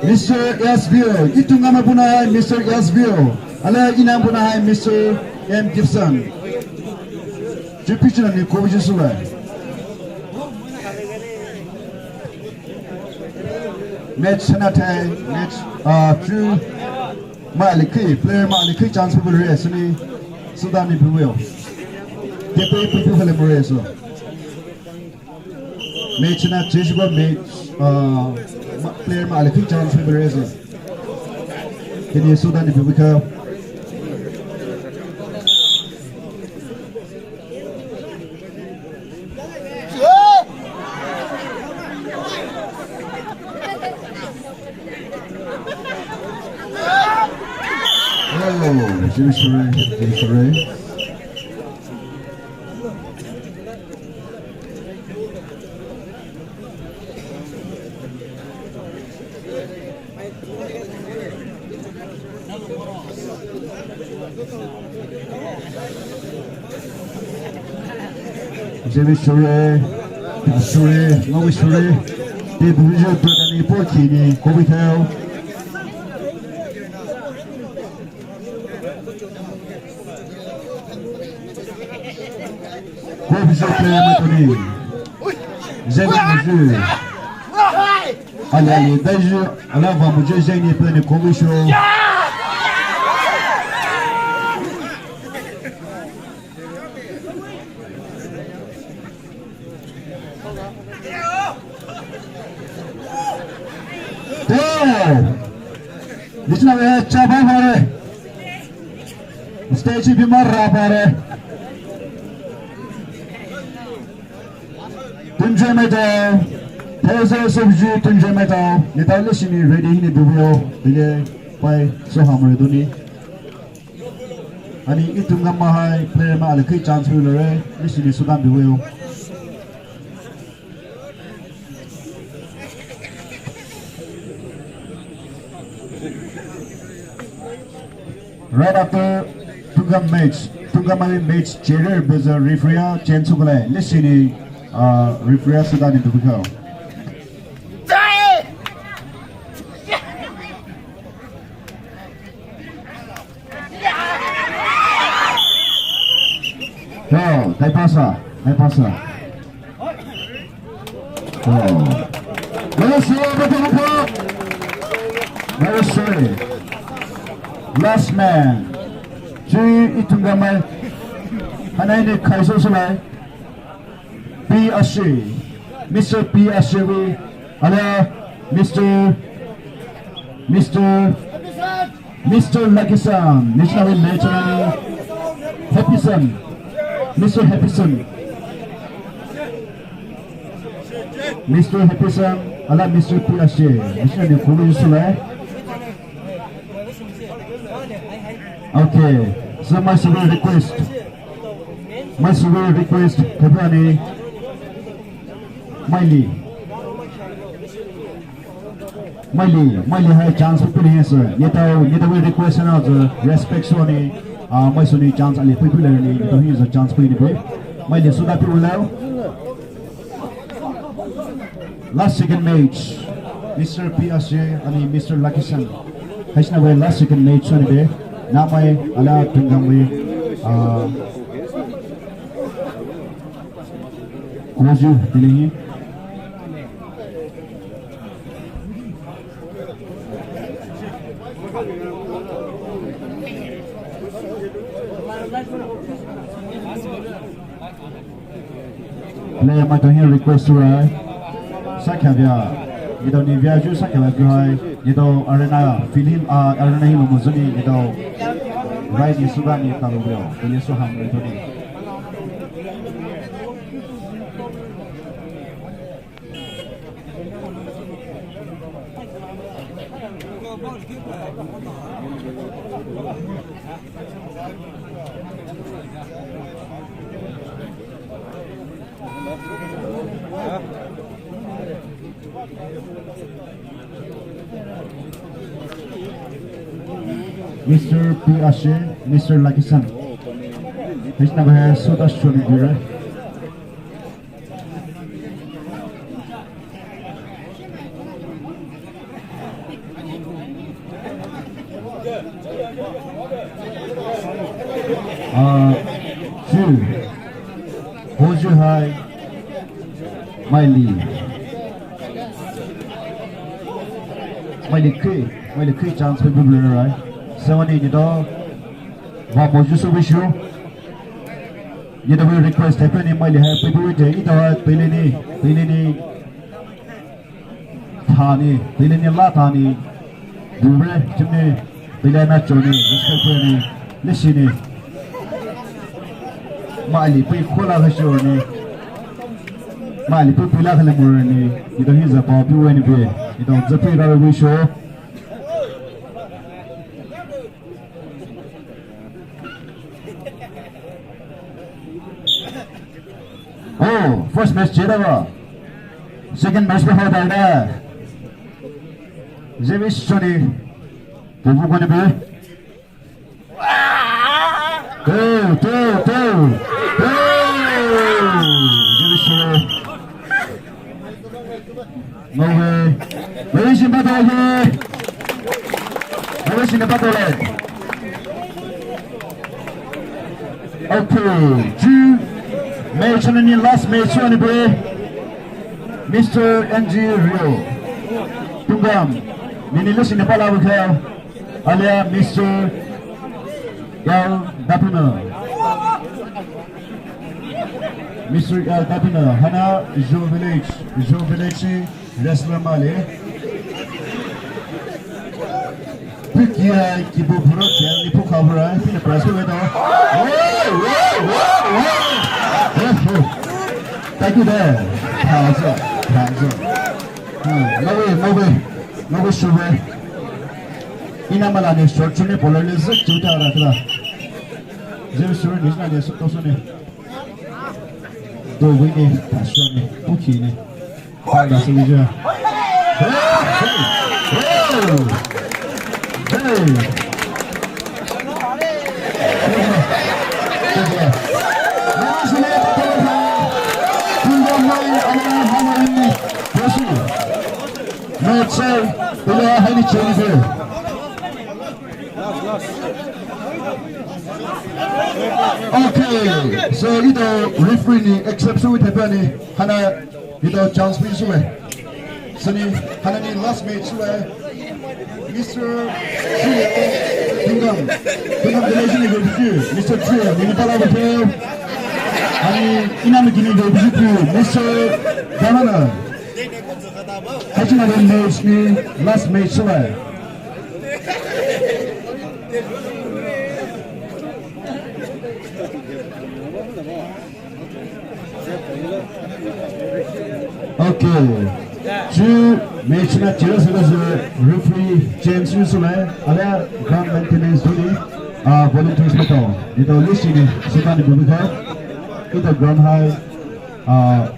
Mister Yasville, Itungama puna hai Mister Yasville. Ala ina puna hai Mister M Gibson. Ju pitch na ni ko ju sula. Match na thai, match, uh, ju. Mai likhi, player mai likhi chance pule re, suni, suda ni buweo. Tepe pupu hale more so. Match na change go match, uh, ma-, player mai likhi chance pule re so. Kini suda ni buweo. Oh, Jimmy Sheree, Jimmy Sheree. Jemi sure, sure, ngawi sure. Te bujo brother ni po kini, kobi thao. Kobi thao player mai tuni. Jemi sure. Ali ali, daiju, ala vamujo jai ni pene kobi sho. To, bichna ve chaba mare. Stage bi mara mare. Tunjai maitao, thousand of you tunjai maitao, nitao lesini ready hini bubio, bile pai so hamre duni. Ani Itungama hai player mai alekhi chance hui lore, lesini sudan bubio. Right after Tungam match, Tungam match, Jerry Buzzer referee change sukule. Lesini, uh, referee sudan ni dubikau. Yo, dai pasa, dai pasa. Oh. Very sorry, very sorry. Last man. Ju Itungama. Hanai ni khaiso sulai. P Ashe. Mister P Ashe we. Ala Mister Mister Mister Lakisan, Mister Lakisan, Happyson, Mister Happyson, Mister Happyson, ala Mister P Ashe, Mister ni kumi sula. Okay, so my severe request, my severe request, kebrani, Maili. Maili, maili hai chance pupili hai sir. Nitao, nitao we request na sir, respect soni, ah, mai soni chance ali pupili ni, nitao hi sir chance pupili ni. Maili suda pi ulao. Last second match, Mister P Ashe ani Mister Lakisan. Haisna we last second match soni be. Na mai ala Tungam we, ah, Kuju, tinihi. Player mai to hi request tura. Sakya bia. Nitao ni bia ju sakya bia hai. Nitao arena feeling, ah, arena hi lo mozuni nitao. Right ni suba ni talo bia. Tini so ham ni toni. Mister P Ashe, Mister Lakisan. His number has Suda Shoni Gura. Ah, two. Hoju hai. Maili. Maili kri. Maili kri chance pe bubler rai. Seven ni do. Wa moju so bishu. Ni do request happen ni maili hai pe bu de. Ito hai pele ni. Pele ni. Thani, pele ni la thani. Bubre, chimni, pele na choni, respect ni, lesi ni. Maili pui khola khashoni. Maili pui pula khale murni. Ito hi zapa piwe ni be. Ito zapi ra wisho. Oh, first match jeda ba. Second match pe hau daida. Jebi shoni. Pupu kone be. Two, two, two. Two. Jebi shoni. Ngowe. Ngowe shimba tole. Ngowe shimba tole. Okay, two. Match ni last match ni be. Mister N G Rio. Tunggam. Nini lesi ni pala buka. Alia Mister L Dapina. Mister L Dapina, hana Zho Village, Zho Village wrestler male. Pikia kibo bura kel ni pukha bura, pina prize ko do. Oh, oh, oh, oh. Thank you there. Thank you. Thank you. Hmm, no way, no way. Nogo shube. Ina mala ne short chune polar le zek chuta ra kra. Zem shube ni na ne so to so ne. Do we ne, ta so ne, puki ne. Pa da so ne. Hey! Hey! Hey! Okay, so ito referee ni accept sü with happen ni hana ito chance pe sü. Sini hana ni last match sü. Mister Trio, Tungam, Tungam Village ni go bisu. Mister Trio, ni pala go bisu. Ani ina mi kini go bisu. Mister Damana. Hachi na match ni last match sü. Okay. Chu match na chira sila sila referee change sila sila ala ground maintenance duni, ah, volunteers mato. Ito list ni sila ni bubika. Ito ground hai, ah,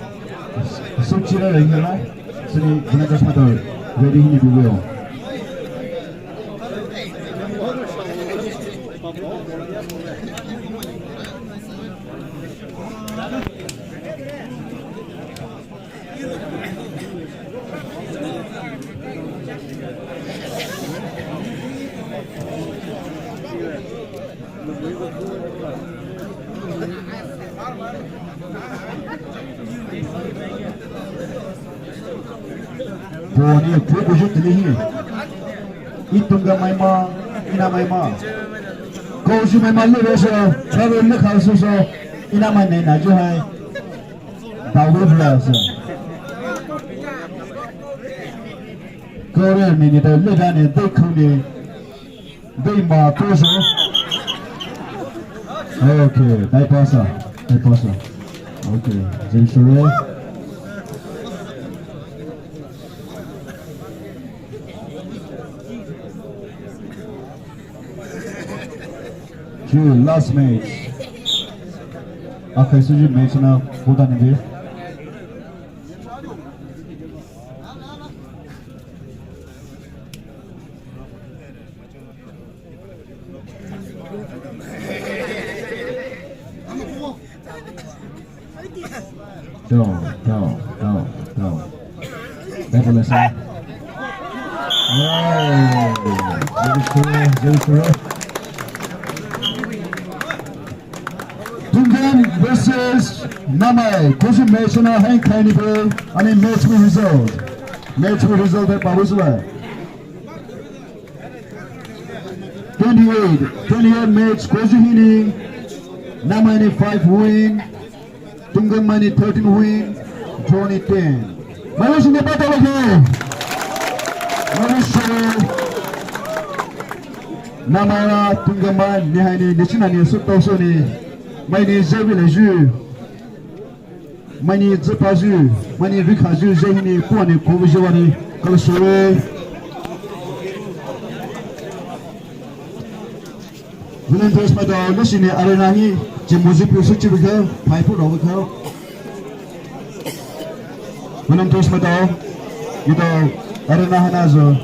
so chira ringi la. Sini volunteers mato ready ni bubiyo. Boni phu kuju tili hi. Itunga maima, ina maima. Koju maima lebe so, travel le khal so so, ina maima na ju hai. Dawe bula so. Kore ni ni da le da ni de khuni. Dei ma to so. Okay, dai pasa, dai pasa. Okay, jai sure. Chu last match. Akhai suji match na kota ni de. Down, down, down, down. That one is out. Wow. Very cool, very cool. Tunggam versus Namai, koju match na hang kaini be, ani match result. Match result e pabu sula. Twenty-eight, twenty-eight match koju hinou, Namai ni five win, Tunggam maini thirteen win, draw ni ten. Malaysia ni battle ke. Malaysia. Namai na Tunggam maini haini, ni china ni su tau su ni. Maini jabi la ju. Maini zapa ju, maini rikha ju, jehini, puani, kovu jewani, kala sore. Volunteers maitao, leshini arena hi, chemoji pusu chibi khao, phai pu rao khao. Volunteers maitao, maitao arena hana jo.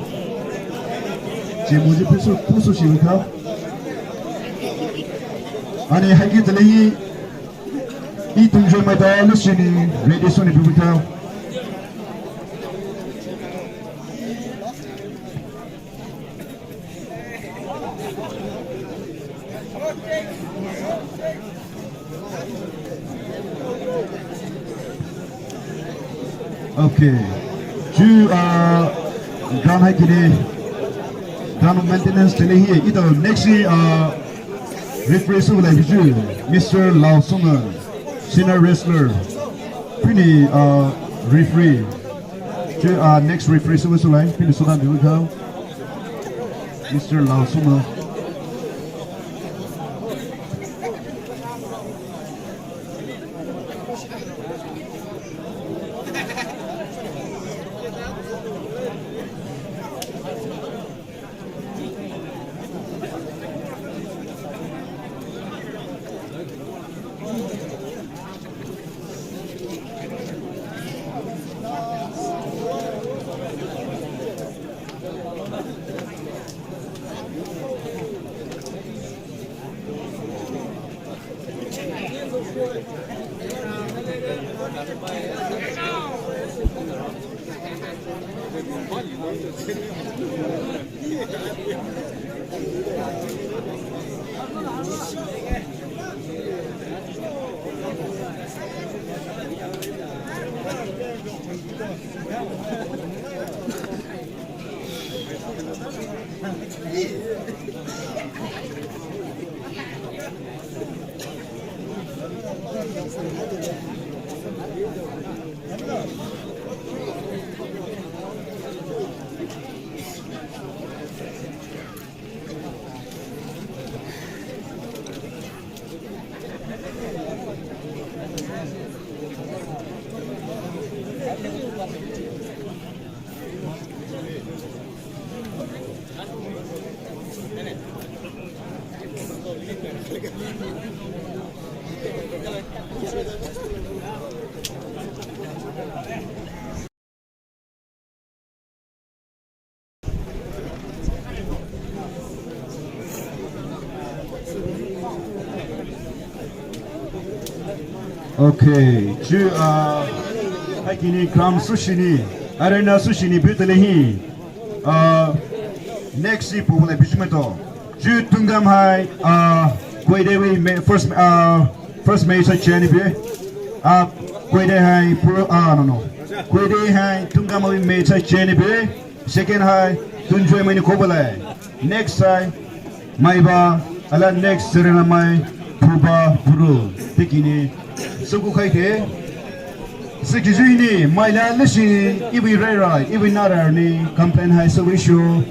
Chemoji pusu, pusu chibi khao. Ani haki tali hi, Ih Tungjoi maitao leshini ready suni bibi khao. Okay. Ju, uh, ground hai kini, ground maintenance tali hi. Ito next, uh, referee su lai ju, Mister Lau Sung, senior wrestler. Pini, uh, referee. Ju, uh, next referee su su lai. Pini sudan bibi khao. Mister Lau Sung. Okay, ju, uh, hai kini ground su shini, arena su shini biu tali hi. Uh, next si pu lai biu maitao. Ju Tunggam hai, uh, Koide wui ma-, first, uh, first match hai cheni biu. Uh, Koide hai pro, uh, no, no. Koide hai Tunggam wui match hai cheni biu. Second hai Tungjoi maini kobalai. Next hai Maiba, ala next Serenamai, Phuba, Buru, tikini, suku khaite. Siki juini, maila leshi, iwi raira, iwi nara ni, complain hai suku issue.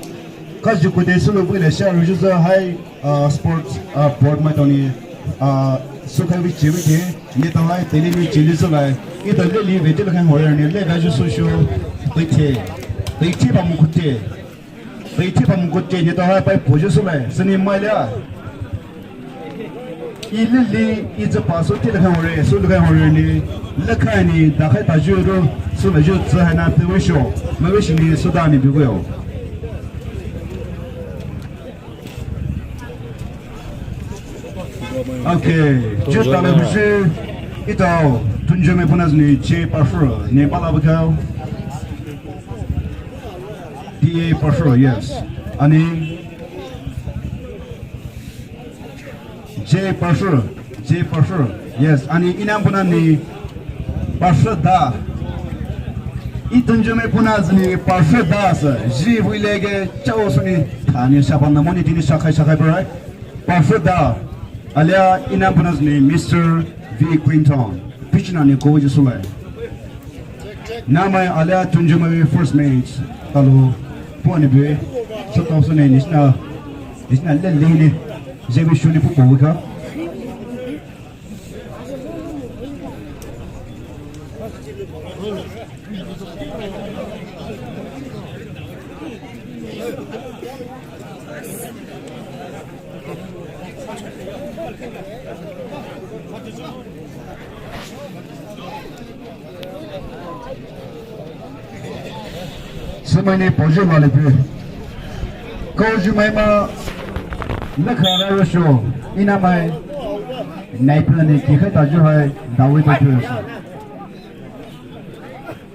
Kaju kude sulu buile sha ruju za hai, uh, sports, uh, board maitao ni, uh, sukhai wi chiwi ke, ni tao hai tele ni chili sulai. Ita leli vete lakhai hore ni, le gaju su shu, tete, tete ba mukute. Pei thipa mukute ni tao hai pai puju sulai, sini maila. I lili, i zapa su ti lakhai hore, su lakhai hore ni, lakhai ni, dakhai taju ru, su laju zi hai na te wisho, ma wishi ni su da ni biu yo. Okay, chutalo bushi. Etao Tunjoy mai pona züni J Parfur ne bala bakao. D A Parfur, yes. Ani J Parfur, J Parfur, yes. Ani inam pona ni Parfur da. Etao Tunjoy mai pona züni Parfur da sa. Ji vui lege chao suni. Tani sapa namoni tini sakai sakai parai. Parfur da. Alia inam pona züni Mister V Clinton. Pichina ni ko jisulai. Namai alia Tunjoy mai first match. Talo. Puani be. Sotao suni nisna. Nisna le le ni. Jebi shuni pu ko ka. Semaine poje malipe. Kau ju mai ma. Nakha ra yo sho. Ina mai. Nai pla ne ki khata ju hai. Dawi ta ju.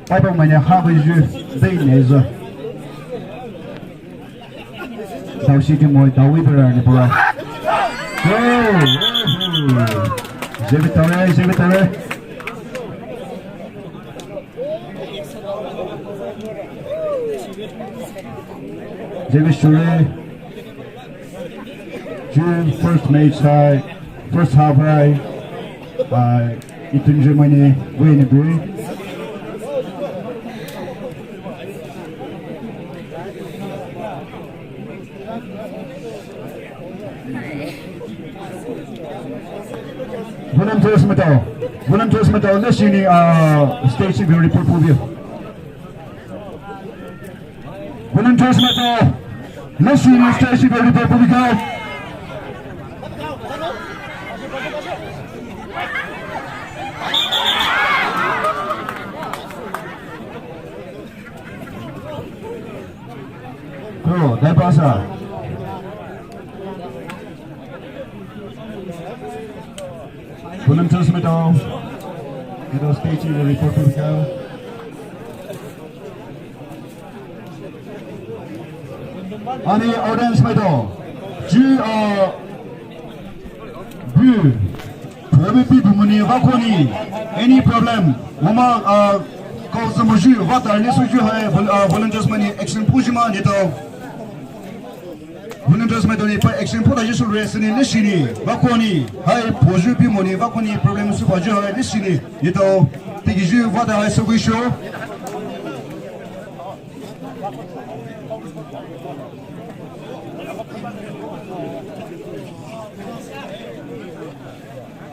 Papa mai ne ha bai ju. Dai ne zo. Dau shi ti moi, dau wi bera ni bora. Go! Jebi tare, jebi tare. Jebi shure. June first match hai, first half hai. Uh, Etao Tunjoy mai ne, win ni bui. Volunteers maitao, volunteers maitao, leshini, uh, stage view report pu view. Volunteers maitao, leshini stage view report pu view. Pro, dai pasa. Volunteers maitao. Maitao stage view report pu view. Ani audience maitao. Ju, uh, bu. Problem bi bumuni, vakoni. Any problem? Mama, uh, kau zamoju, vata ni suju hai, vol-, uh, volunteers mai ni action puji ma ni tao. Volunteers maitao ni pa action puta Jisu rest ni leshini, vakoni. Hai, poju bimuni, vakoni problem su paju hai leshini, ni tao. Tiki ju vata hai sugu sho.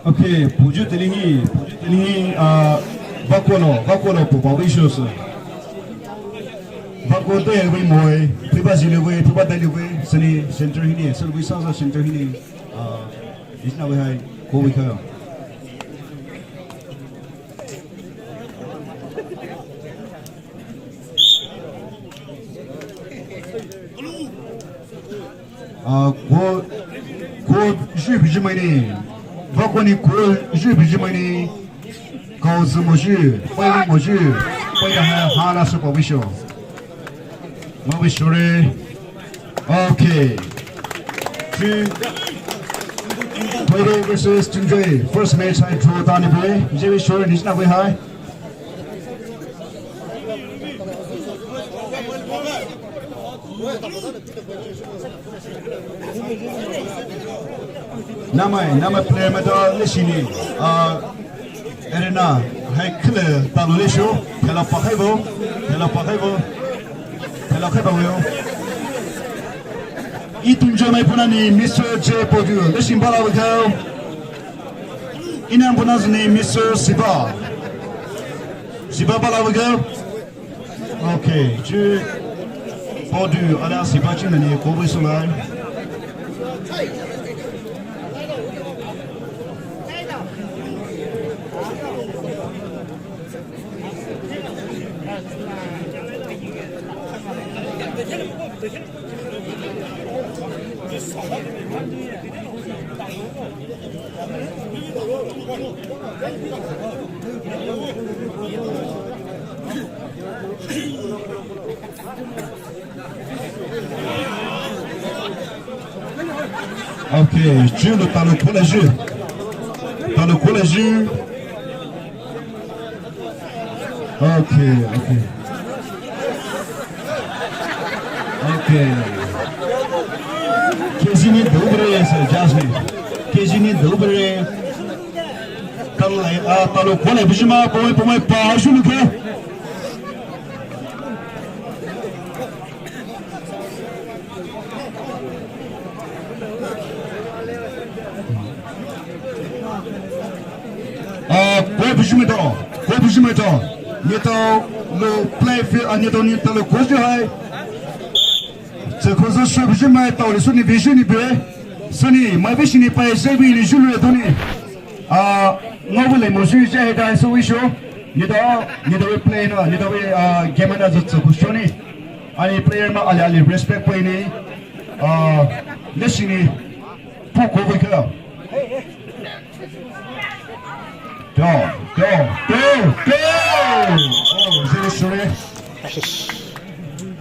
Okay, puju telihi, puju telihi, ah, vakono, vakono, pupa wisho se. Vako te wi moi, pipa zile wi, pipa dali wi, seni center hini, seni wi sasa center hini, ah, isna wi hai, ko wi kaya. Ah, ko, ko ju biji mai ni. Vakoni ko ju biji mai ni. Kau zu mo ju, pai mo ju. Pai da ha, ha la su pa wisho. Ma wisho re. Okay. Ju, Poire versus Tunjoy. First match hai draw ta ni bui. Je wisho re, nisna bui hai. Namai, namai player maitao leshini, ah, arena, hai khile talo lesho, khela pakhaibo, khela pakhaibo, khela khaibo yo. Etao Tunjoy mai puna ni Mister J Podu, leshin bala wakao. Inam puna ni Mister Siba. Siba bala wakao. Okay, ju Podu ada sipa chin ni ko bui sulai. Okay, jeu lo talo kola jeu. Talo kola jeu. Okay, okay. Okay. Kezi ni double re, sir, just ni. Kezi ni double re. Talo, ah, talo kola bishima, pomai, pomai, pa, shu luke. Ah, ko bishimai to, ko bishimai to. Neletao lo play field, ah, neletao, neletao lo coach hai. Tse ko zo shu bishimai to, le suni vision ni be. Suni, mai vision ni pa, se bi ni julu le to ni. Ah, ngau bu le mo shu je he dai so wi shu. Neletao, neletao we play na, neletao we, ah, game na zo tse ko shu ni. Ani player ma ali ali respect pa ni. Ah, le suni. Pu ko bu ka. Go, go, go, go! Oh, zero sure.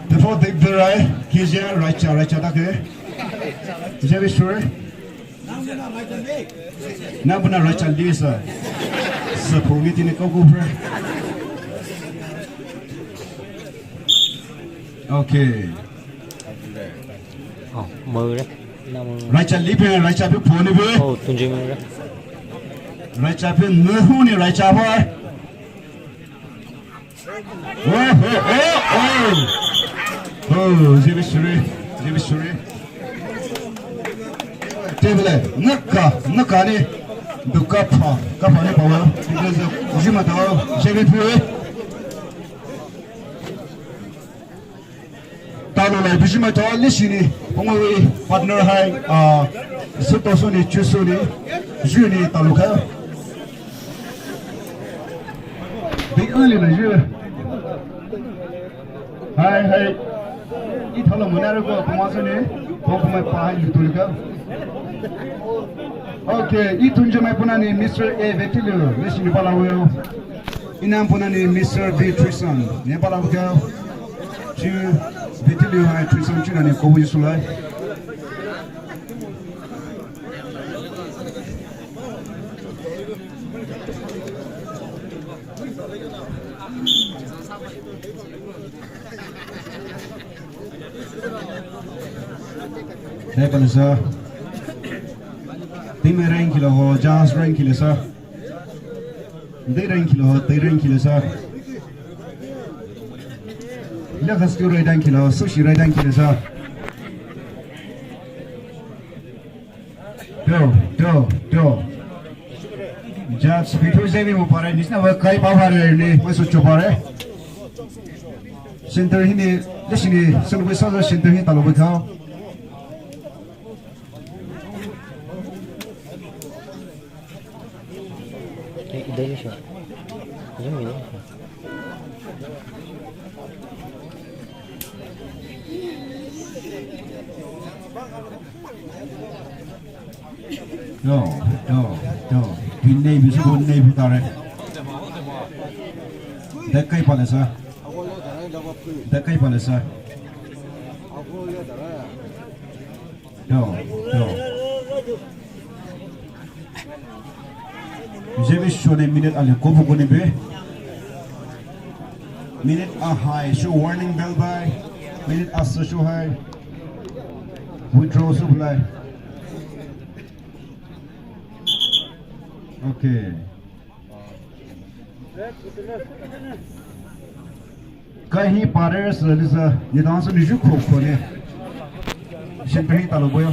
Before the, the right, kizia, right cha, right cha, take. Zero sure. Nabuna right cha, Lisa. Sapu, ngiti ni koku, bro. Okay. Oh, mau re. Raicha lipe, raicha pe pone pe. Oh, tunje mau re. Raicha pe nuhu ni raicha pa. Oh, oh, oh, oh. Oh, jebi sure, jebi sure. Table, naka, naka ni. Duka pa, kapa ni pa wa. Because, jima tao, jebi pe. Talo lai bishimai to lishini, pongwe partner hai, ah, suto suni, chu suni, juni talo kha. Big uli na ju. Hai, hai. I thalo mona ro ko pongwa suni, pongwe pa hai ju tuli kha. Okay, i tunje mai puna ni Mister A Vetiliu, lishini pala weo. Inam puna ni Mister B Trison, ne pala weo. Chu Vetiliu hai Trison chu na ni kobu sulai. Hai pala sa. Team rank kilo ho, jazz rank kilo sa. Dei rank kilo ho, dei rank kilo sa. Laka stu rai dan kilo, sushi rai dan kilo sa. Teo, teo, teo. Judge, Peter Zemi mo pare, nisna wa kai pa pare ni, mo so cho pare. Center hi ni, lishini, sunu sa center hi talo ba. Yo, yo, yo. Pinei bisu pinei butare. Dekai palesa. Dekai palesa. Yo, yo. Jebi shone minute ali kobu kone be. Minute a hai, shu warning bell bai. Minute a sa shu hai. Withdraw shu bulai. Okay. Kahi pare sa lisa, ni dance ni ju kho kho ne. Shin kahi talo boyo.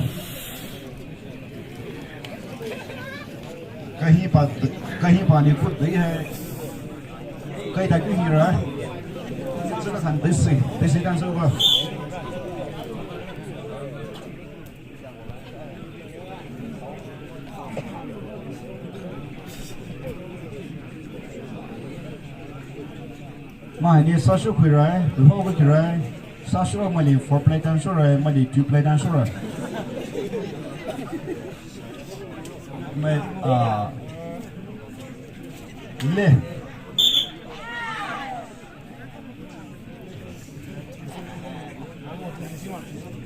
Kahi pa, kahi pa ni kut dei hai. Kahi ta kahi ra. Sa kan dei si, dei si dance over. Mai ni sa shu khui rai, duho ko khui rai, sa shu mai ni four play tan shu rai, mai ni two play tan shu rai. Mai, ah, le.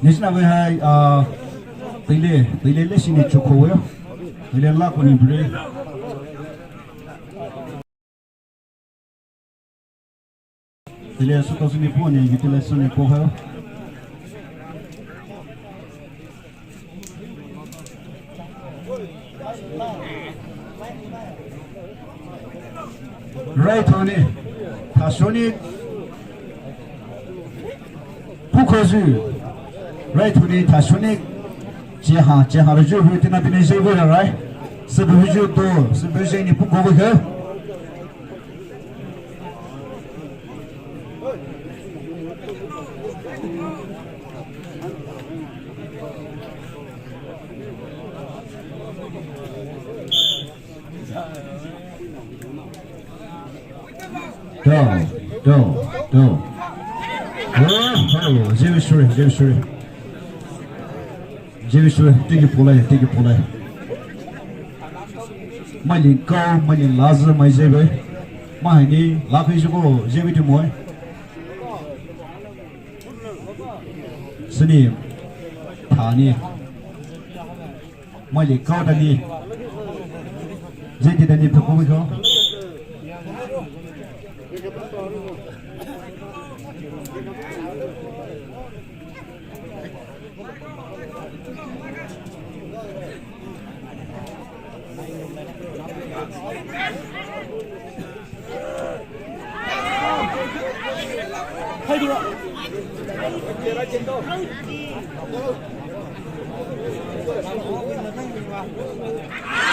Nisina ve hai, ah, tile, tile le sini choko ve. Tile la kuni bre. Tile suka sini po ni, gitile sini po ha. Right honi, thasoni, pukozu. Right honi, thasoni, cheha, cheha, ruju, hui tina bini je hui ra, right? Sebu ju do, sebu je ni puko hui. Down, down, down. Oh, oh, zero three, zero three. Jewish, tiki pulai, tiki pulai. Mailin kau, mailin laza, mai jebe. Mahani, lakai juko, jebe tu moi. Sini, thani. Mailin kau dani. Jeti dani pekumi kau.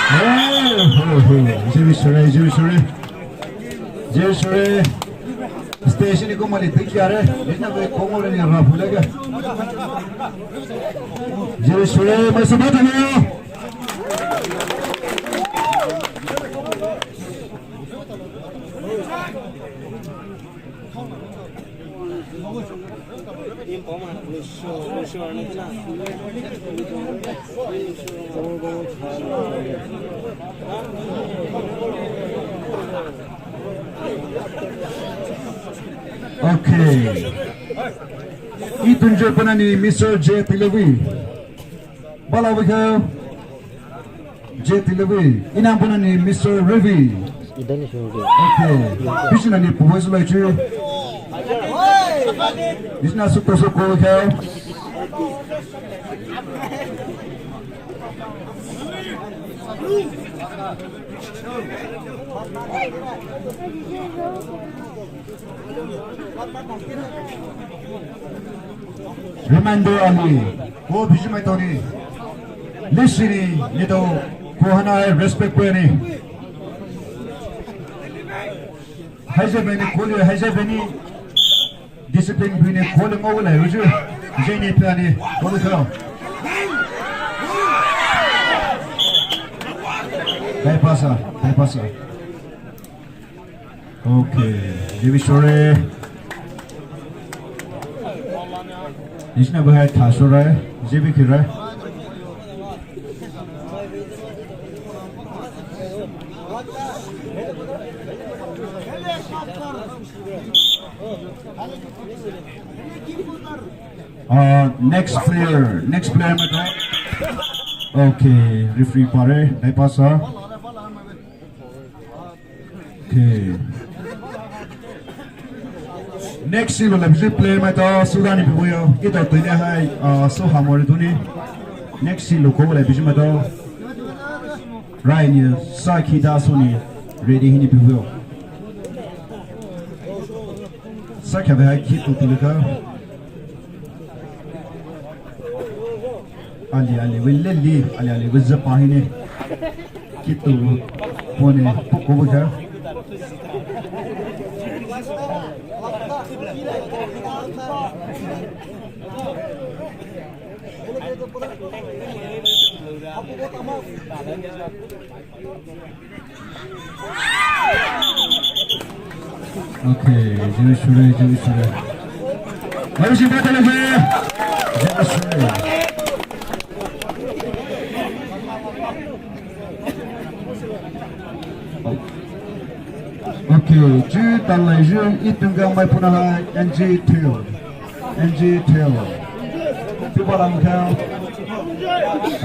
Hey, hey, hey, Jewish, Jewish. Jesu re. Station ni ko mali tiki are. Ina be Congo re ni ra phulaga. Jesu re, mai sabata ni. Okay. Itunjo puna ni Mister J Tilevi. Bala wika. J Tilevi. Ina puna ni Mister Ravi. Okay. Bishina ni puwe sulai chu. Bishina suko suko wika. Reminder ali, ko biji mai toni. Listen ni, ni to, ko hana respect ko ni. Haije beni, ko ni haije beni. Discipline bini kole ngau lai ruju. Jeni plani. Kole kau. Dai pasa, dai pasa. Okay. Jebi sore. Nisna bahai tha sore. Jebi kira. Uh, next player, next player mato. Okay, referee pare, dai pasa. Okay. Next si lo la biji player mato, Sudan ni bibuyo. Ito tuine hai, uh, so hamori tuni. Next si lo ko la biji mato. Right ni, sa khida suni. Ready hini bibuyo. Sa kya bha ki tu tu ka. Ali ali we le li, ali ali we za pa hini. Ki tu pone poko ka. Okay, Jewish Shure, Jewish Shure. Where is your battle again? Jewish Shure. Chu talai ju itunga mai puna hai N G Theo. N G Theo. Pipa lam kau.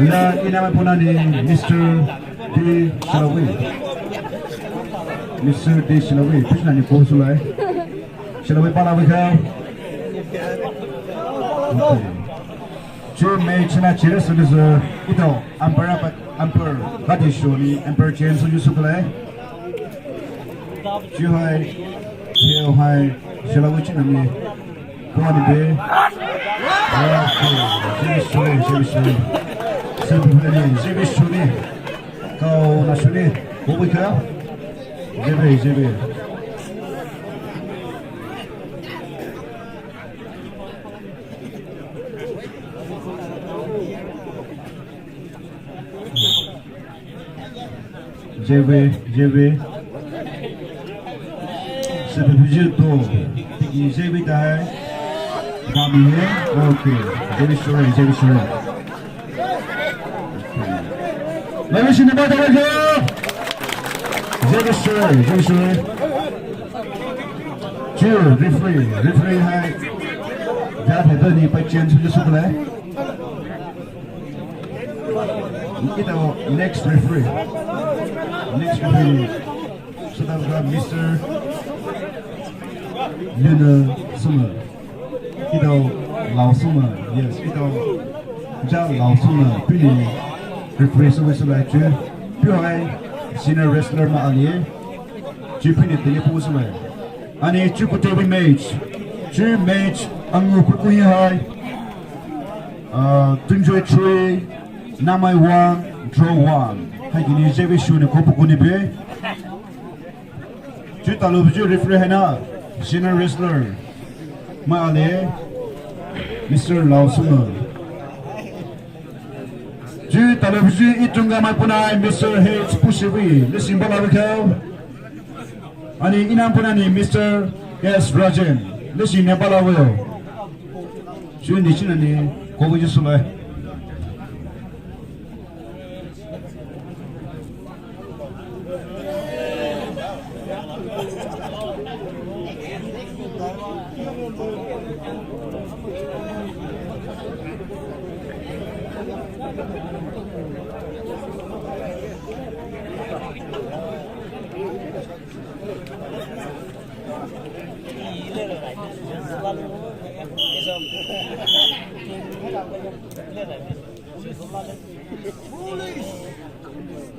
Ala ina mai puna ni Mister D Shalawi. Mister D Shalawi. Pishna ni ko sulai. Shalawi pala wika. Okay. Chu mei china chire sulu zo ito Emperor Emperor Gadi Shoni Emperor James Yusuf lai. Chu hai, chu hai, shila wuchi nami. Kuani be. Okay, Jimmy Shoni, Jimmy Shoni. Jimmy Shoni, Jimmy Shoni. Kau na Shoni. Kubi ka? Jimmy, Jimmy. J B, J B. Sebebuji to. Tiki J B tai. Kami hai. Okay. J B sorry, J B sorry. Ladies and gentlemen, J B sorry, J B sorry. Chu, referee, referee hai. Jat hai to ni pa change ju sukle. Ito next referee. Next referee. Sadam ka Mister Luna Summer. Ito Lao Summer. Yes, ito Ja Lao Summer. Pini referee summer summer chu. Pi hai senior wrestler ma ali. Chu pini tini pu summer. Ani chu kute bi match. Chu match angu kuku hai. Uh, Tunjoy three, Namai one, draw one. Hai kini J B Shoni ko pukuni be. Chu talo biju referee hai na, senior wrestler. Ma ale, Mister Lao Summer. Chu talo biju itunga mai puna Mister H Pushiwi. Listen bala wikau. Ani inam puna ni Mister S Rajan. Listen ne bala wikau. Chu ni china ni kobo ju sulai.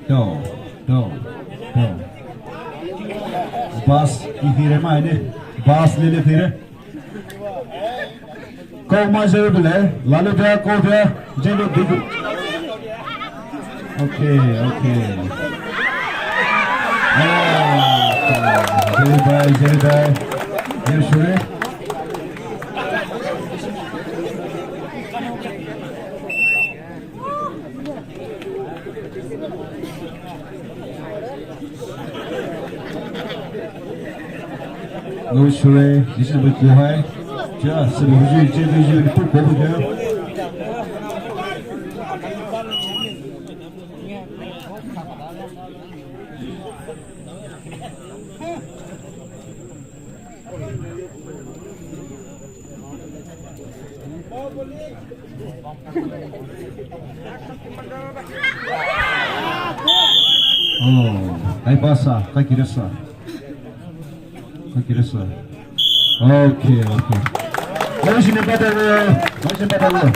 Dou, dou, dou. Bus ki hire mai ne. Bus lele hire. Kau mai zero bile. Lale bia, kau bia. Jelo bigu. Okay, okay. Oh, very bad, very bad. Very sorry. No sure, this is what you have. Just so you, you, you, you put over there. Oh, kai pasa, kai kirasa. Kai kirasa. Okay, okay. Ladies and gentlemen, ladies and gentlemen.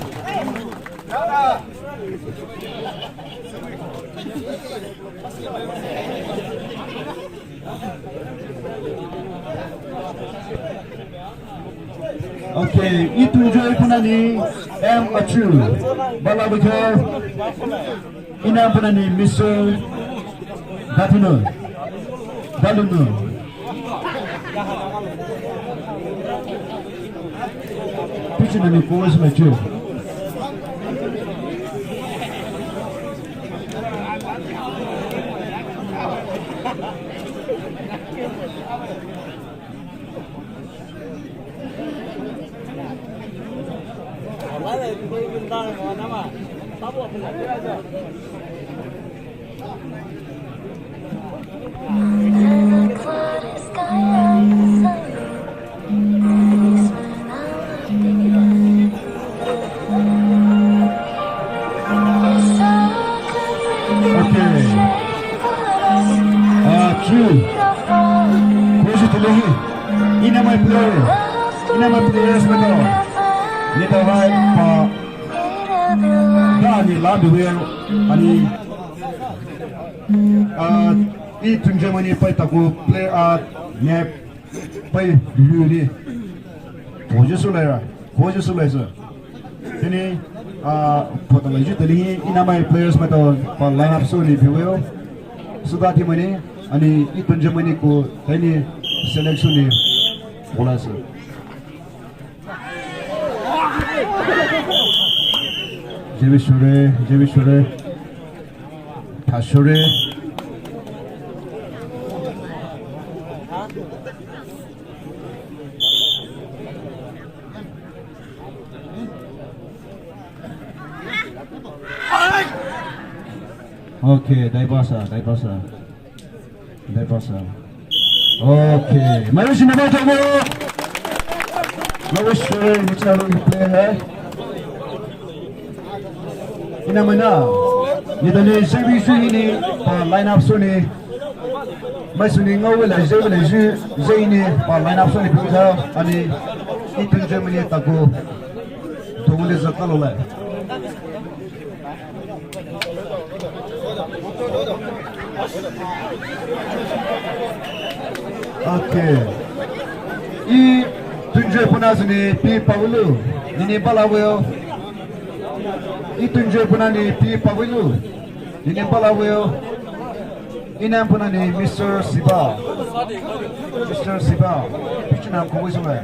Okay, itu joy punani M Achu. Bala bikau. Ina punani Mister Datuno. Daluno. Pichu nani kowa sima chu. Okay. Ah, chu. Kosi tulehi. Ina mai player. Ina mai players maitao. Ni tao hai pa. Da ni la duwe. Ani. Ah, Ethiopian Germany pai taku player, ah, ni pai duwe ni. Kosi sulaira. Kosi sulaisa. Tini, ah, potala ju tali hi, ina mai players maitao pa line up sou ni biweo. Suda team ni, ani Ethiopian Germany ko tini selection ni bolasa. Jemi sure, jemi sure. Thasure. Okay, daibasa, daibasa. Daibasa. Okay, mai shi na ba tamo. Mai shi ni cha lo play hai. Ina mai na. Ni da ni shi bi shi ni pa line up sou ni. Mai sou ni ngao wela je wela je je ni pa line up sou ni bi ka ani Ethiopian Germany taku. Tongole zakalo lai. Okay. Ethiopian Germany puna sini P Pavulu. Nini bala weo. Ethiopian Germany puna ni P Pavulu. Nini bala weo. Inan puna ni Mister Siba. Mister Siba. Pichina ko wei sumai.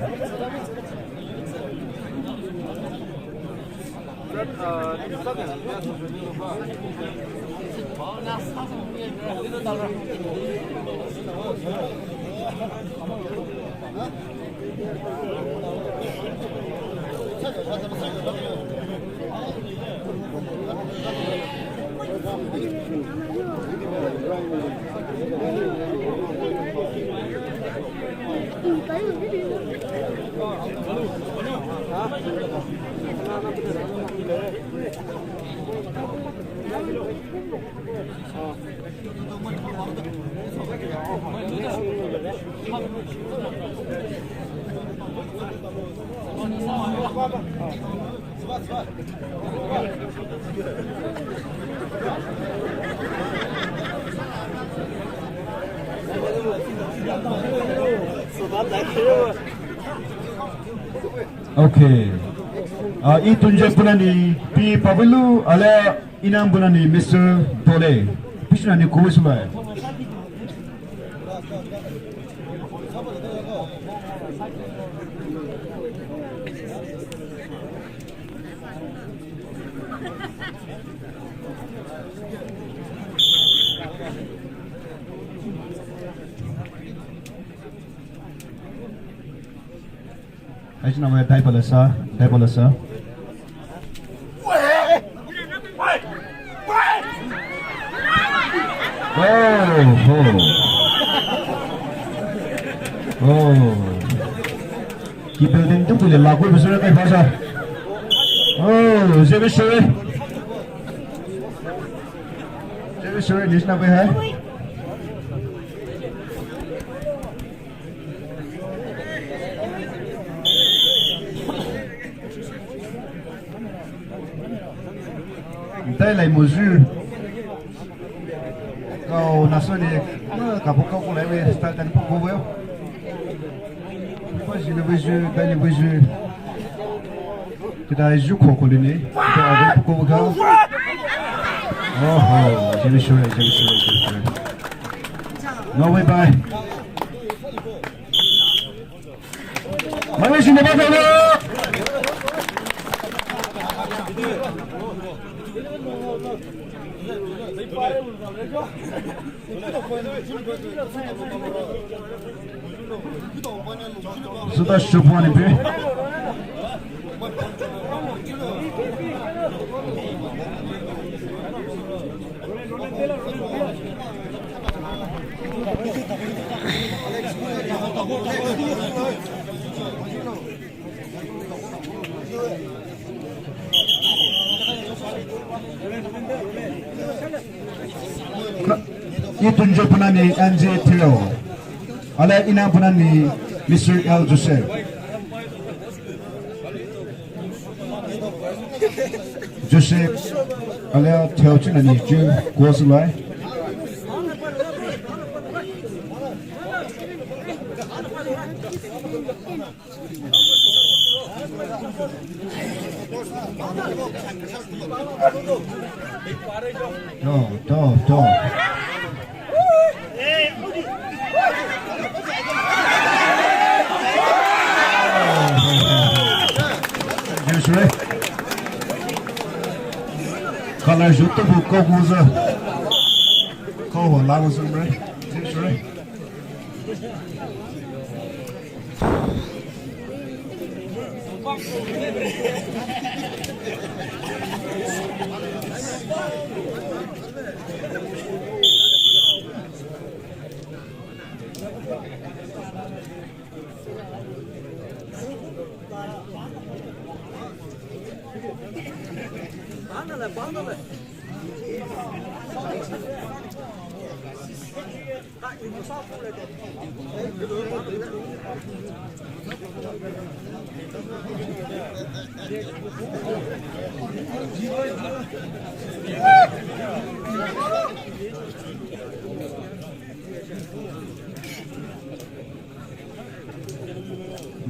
Okay. Ah, Ethiopian Germany puna ni P Pavulu, ale inan puna ni Mister Dole. Pichina ni ko wei sumai. Aisna mai dai palasa, dai palasa. Oh, oh. Oh. Ki building tu boleh lagu besar kai pasal. Oh, je besar. Je besar, nisna pe hai. Ntai lai mozu. Kau nasoni, kapu kau kulai we, style tani puko we. Paji le weju, dai le weju. Kita ju ko ko le ni. Kita abu ko ko. Oh ho, jemi sure, jemi sure, jemi sure. No way, bye. Mami sini ba talo. Sudah sebuah ni pe. Itunjo punani N J Thiro. Alia ina punani Mister L Joseph. Joseph, alia Thiro chinani chu kuo sulai. Yo, yo, yo. Yes, right. Kala jutu bu ko guza. Ko ho la guza, right? Yes, right.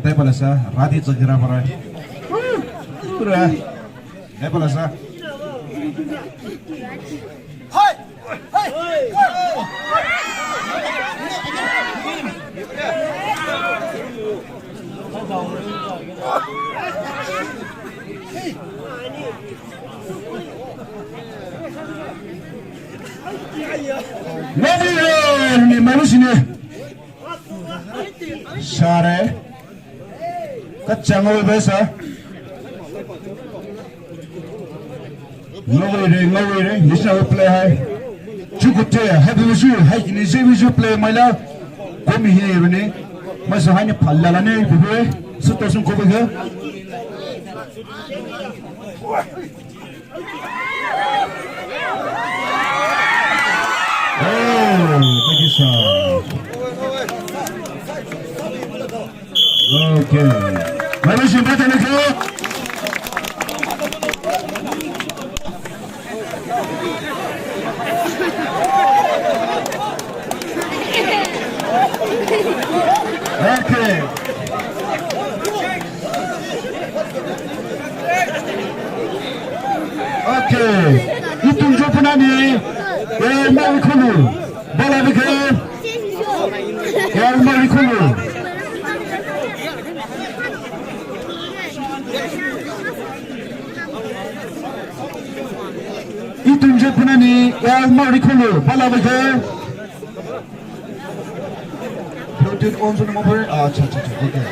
Dai pala sa, rati chagira para. Ura. Dai pala sa. Hai! Hai! Love you, ni malu sini. Sare. Kachang oi besa. Ngawire, ngawire, nisha play hai. Chukute, happy with you, hai ni je with you play maila. Komi hi runi. Masa hani phalala ne, bebe. Suta sun kobe ga. Oh, thank you, sir. Okay. Mari simpan tangan ke. Okay. Okay. Itunjo punani. Eh, Malikulu. Bala bikhe. Eh, Malikulu. Itunjo punani. Eh, Malikulu. Bala bikhe. Bluetooth on sunu mo pore. Ah, acha, acha, acha. Okay.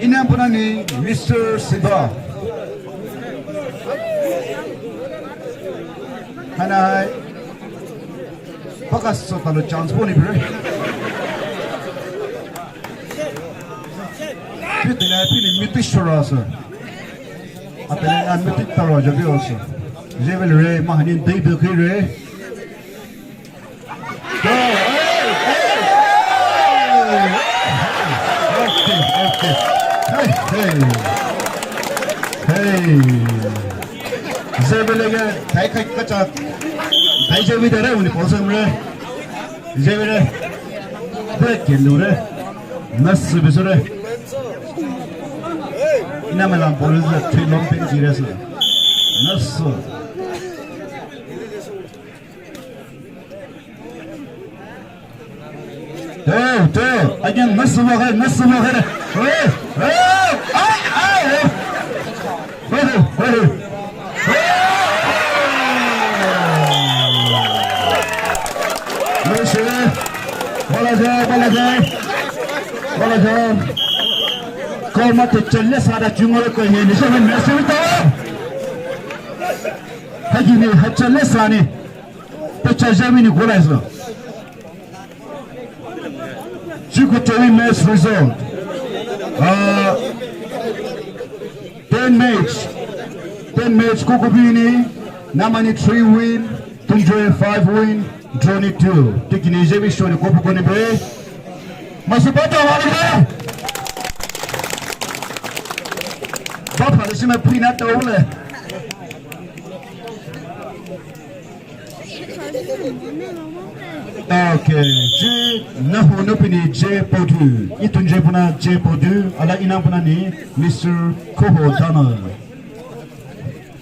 Ina punani Mister Siba. Hanai. Pakas sa talo chance poni pore. Piti na pini miti shora sa. Apele na miti taro jabi osa. Level re mahani dei bekhi re. Hey, hey. Hey. Zebelege, dai kai kacha. Dai jebi dare uni posam re. Zebele. Be kendo re. Nasu besore. Ina mela bolu za trilom pen jire su. Nasu. To, to, again, nasu wa kare, nasu wa kare. Hey, hey, ah, ah, hey. Hey, hey, hey. Hey. Bala ja, bala ja. Bala ja. Ko ma te chale sa da chungo ko he ni sa me se ta. Haji ni ha chale sa ni. Pecha Germany goal is. Chikutewi match result. Uh, ten match. Ten match Kokobini. Namani three win. Enjoy five win, draw ni two. Tikini jebi shoni kopu koni be. Masu bata wale. Bapa de sima pina tole. Okay, ji nahu nupini J Podu. Itun J puna J Podu, ala inam puna ni Mister Koho Dana.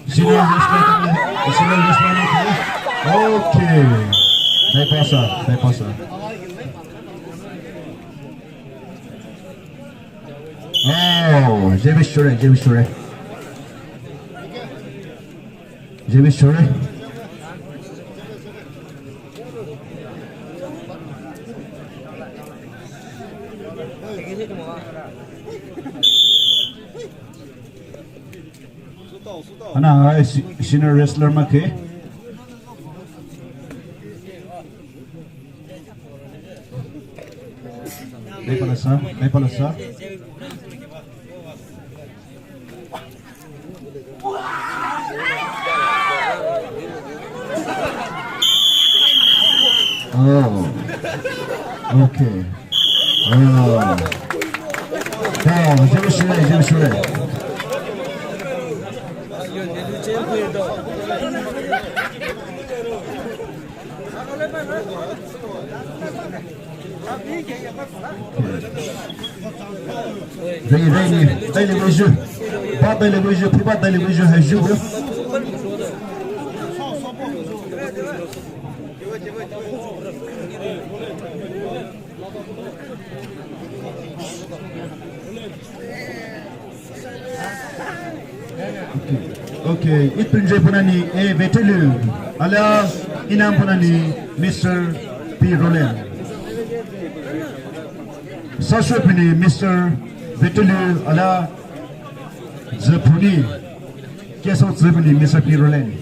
Senior wrestler, senior wrestler. Okay. Dai pasa, dai pasa. Oh, jebi shure, jebi shure. Jebi shure. Ana, ai, si-, senior wrestler ma ke. Dai palasa, dai palasa. Oh. Okay. Oh. Oh, jebi shure, jebi shure. Ready, ready, ready, ready. Ba ready, ready, ba ready, ready, hai ju. Okay, okay. Itun J puna ni, eh, Vetelu. Ala inam puna ni Mister P Roland. Sasho puni Mister Vetelu, ala Zepuni. Keso Zepuni, Mister P Roland.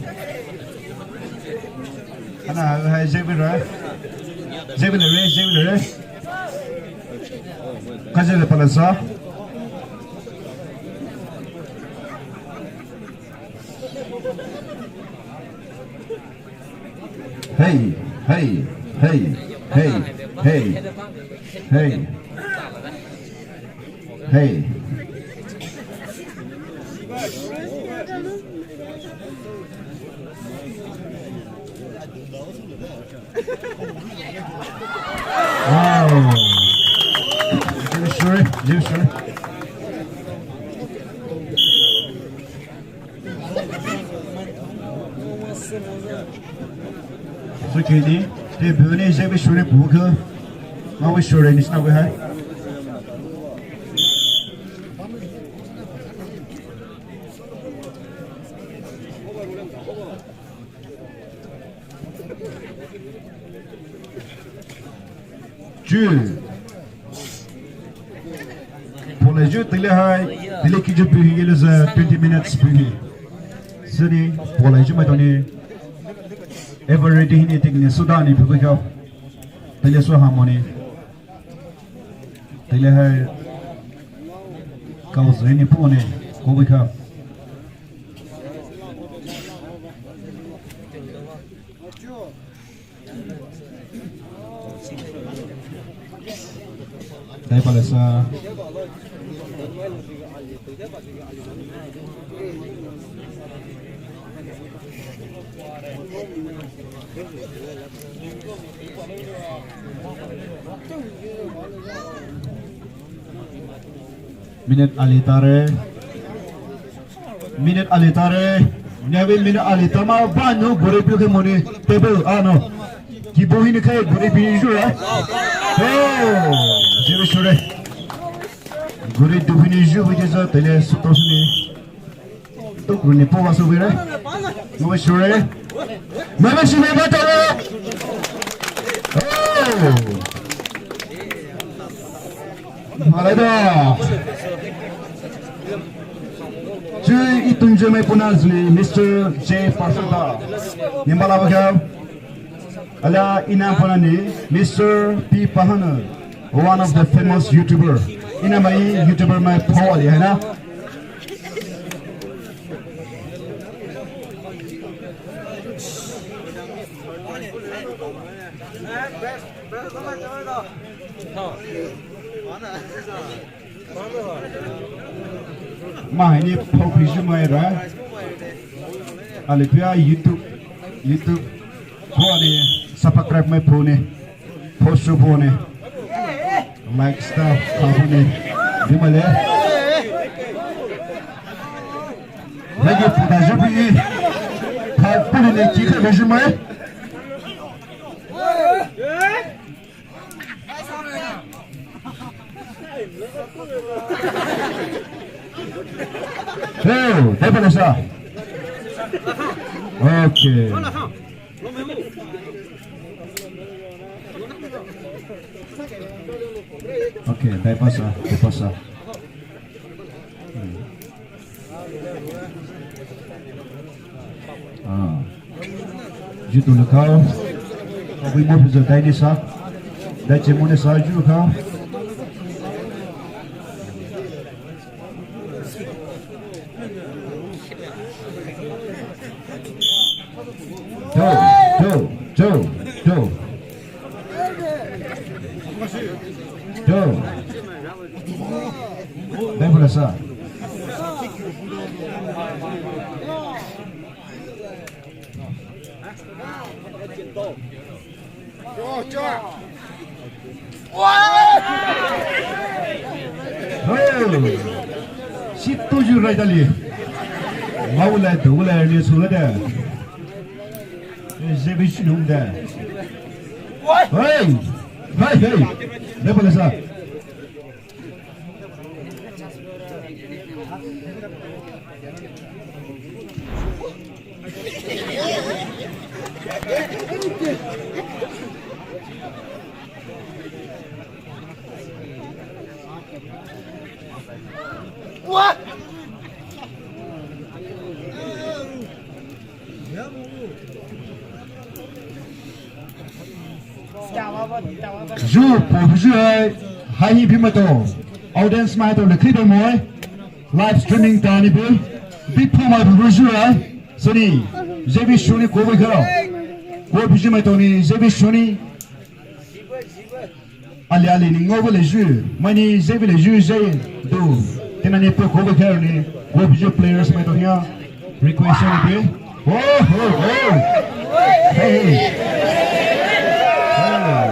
Ana, hai, jebi re. Jebi re, jebi re. Kaje le palasa. Hey, hey, hey, hey, hey, hey. Hey. Wow. Jebi shure, jebi shure. Sukini, te bune jebi shure buka. Mawi shure ni sna we hai. Ju. Polai ju tile hai, tile ki ju buhi yele za twenty minutes buhi. Sini, polai ju mai toni. Ever ready hini tikni suda ni buhi ka. Tile su harmony. Tile hai. Kau zai ni pone, kobi ka. Dai palasa. Minute ali tare. Minute ali tare. Nevi minute ali tama banu gure piu ke moni table ano. Kibu hini kai gure piu jura. Oh, jebi shure. Gure duhini ju bujeza tele sutos ni. Tuk runi po wasu bire. Mama shure. Mama shure bata. Oh. Malada. Ju itun je mai puna zuni Mister J Pasada. Nimbala baga. Ala inam puna ni Mister P Pahana, one of the famous YouTuber. Inam mai YouTuber mai paw ali hai na. Mahaini pho phiji mai ra. Alipia YouTube, YouTube. Ko ani subscribe mai pho ne. Pho su pho ne. Like stuff pho ne. Di mai le. Lagi puta jubi. Pho puli ne ki ka phiji mai. Hey, dai pala sa. Okay. Okay, dai pasa, dai pasa. Hmm. Ah. Ju tu le khao. Abui mo pizza dai ni sa. Dai che mo ni sa ju khao. Go, go, go, go. Go. Dai pala sa. Hey! Situ ju rai dali. Mau lai tu lai ni sula da. Zebi shinung da. Hey! Hey, hey! Dai pala sa. Ju pho ju hai, hai hi bi mato. Audience mato le khri do moi. Live streaming tani bi. Bi pho mai pho ju hai. Seni, J B Shoni ko bi khara. Ko bi ju mato ni, J B Shoni. Ali ali ni ngo bole ju, mani je bole ju je do. Tena ni poko bole kar ni, wo biju players mai to hiya request ni pe. Oh, oh, oh. Hey, hey. Hey.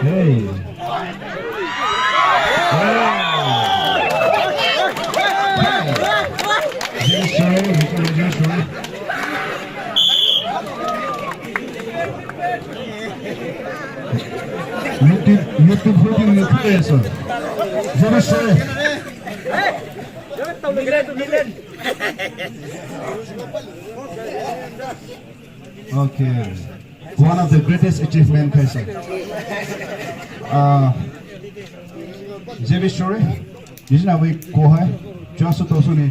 Hey. Just sorry, just sorry. YouTube, YouTube video ni kule sa. Zero share. Okay. One of the greatest achievement kaisa. Uh, J B Shore, this is how we go hai. Just to suni.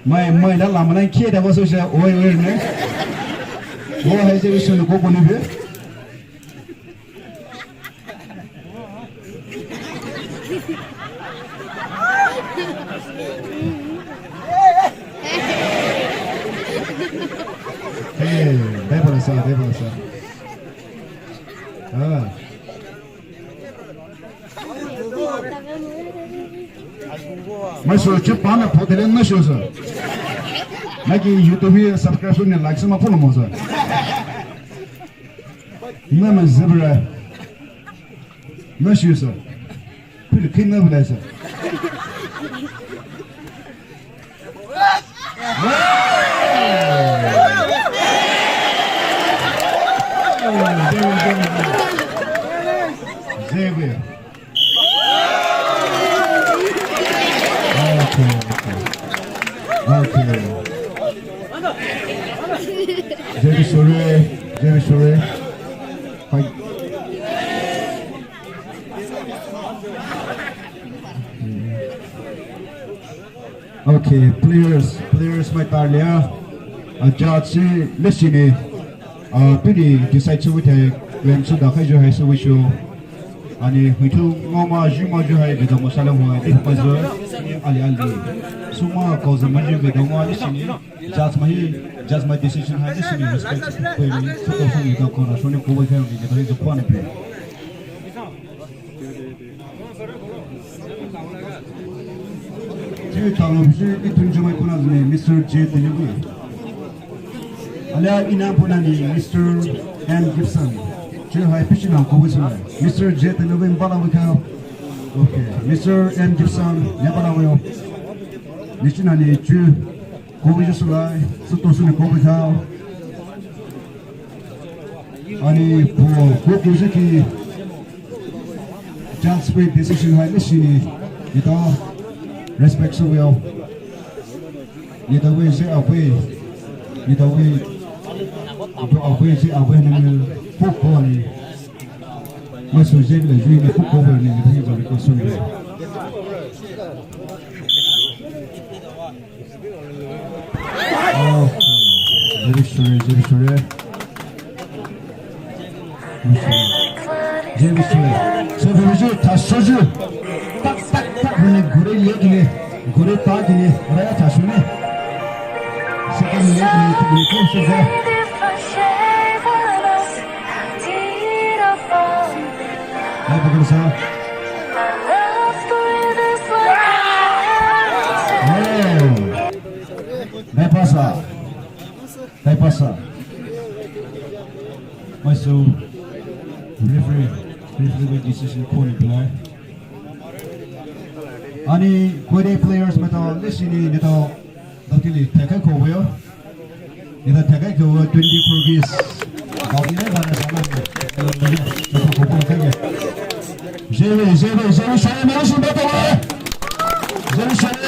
Mai, mai, da lama na kie da waso sha, oi, oi, ne. Wo hai je sunu ko ko ni be. Hey, dai pala sa, dai pala sa. Ah. Mai so che pana potele na sho sa. Na ki YouTube subscribe ne like sa ma polo mo sa. Na ma zebra. Na sho sa. Pili kina bela sa. Xavier. Okay, okay. Okay. Xavier, sorry. Xavier, sorry. Fine. Okay, players, players mai tarlia. A judge si lesi ni. Ah, pili decide sü withai, wem sü dakhai ju hai sü wisho. Ani, huithu ngoma ju ma ju hai, bidong masala mo hai, di pa ju, ali ali. Suma ko ju ma ju bidong ma ni sini, judge ma hi, judge ma decision hai ni sini, respect sü ko ni, sü ko sü ni ka ko na, sü ni ko wai kai ni, ni ka ni ju pa ni pe. Ju talo bisi i tunjumai puna ni Mister J Tenyabui. Alia ina puna ni Mister M Gibson. Ju hai pichina ko wai sula. Mister J Tenyabui bala wika. Okay. Mister M Gibson, ya bala wio. Ni china ni ju. Kobe ju sulai, suto suni kobe thao. Ani po, ko kuji ki judge split decision hai ni sini. Ito respect sü weo. Ito we je awe. Ito we, ito awe je awe ni po ko ni. Masu je le ju ni po ko ni ni ko suni. Okay. Jeri shure, jeri shure. Jeri shure. So, jeri shure, ta soju. Tak, tak, tak, ne, gure ye gine. Gure ta gine. Raya ta shune. Second leg ne, tu ne, tu ne. Hai, bakal sa. Hey. Dai pasa. Dai pasa. Masu referee, referee decision ko ni pelai. Ani koide players maitao ni sini nitao dakili thakai ko weo. Nitao thakai ko weo twenty-four bis. Dakili bana sama. Jewe, jewe, jewe, jewe, jewe, jewe, jewe.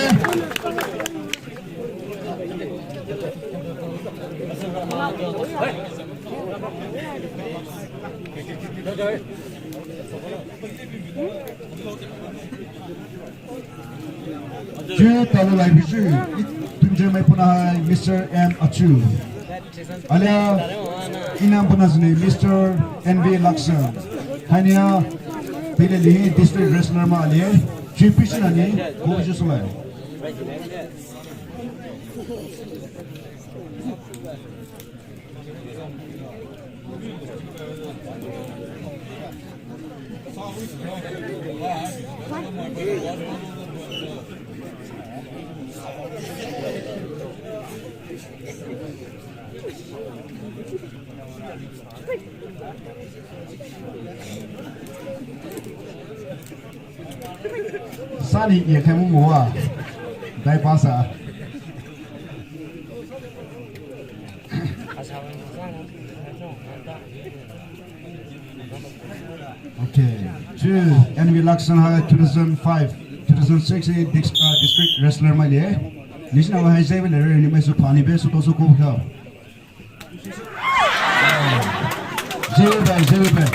Ju talo lai biju, i tunje mai puna hai Mister M Achu. Alia ina puna sini Mister N V Lakson. Hainia pile lihi district wrestler ma alia, ju pichina ni, ko ju sulai. Sani ye kai mu mo wa. Dai pasa. Okay. Ju N V Lakson ha two thousand five, two thousand six eh, dis-, uh, district wrestler mai le. Nisina wa hai jai le re ni mai su pani be su to su ko ka. Jai be, jai be.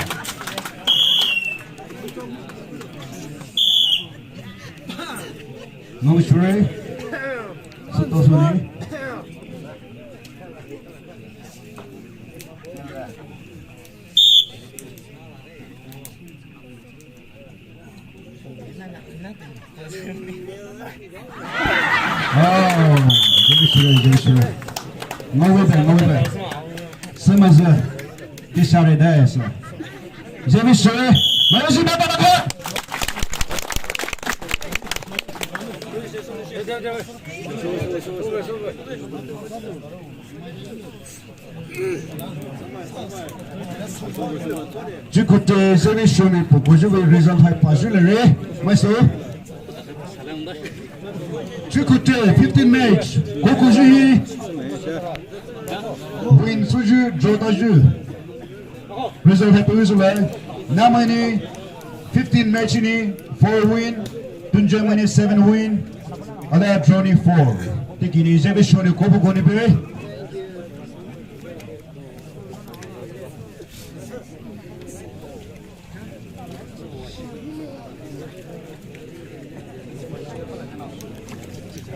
No sure. Su to su ni. Oh, jebi shure, jebi shure. Ngowe be, ngowe be. Semaze. Kishare da esa. Jebi shure. Malaysia baba baba. Jukute jebi shoni pupu juwe result hai paju le re. Maiso. Jukute fifteen match. Koku ju hi. Win suju, draw taju. Result hai paju le. Namani fifteen match ni, four win, Tunjoy mani seven win, ada draw ni four. Tikini jebi shoni kopu koni pe.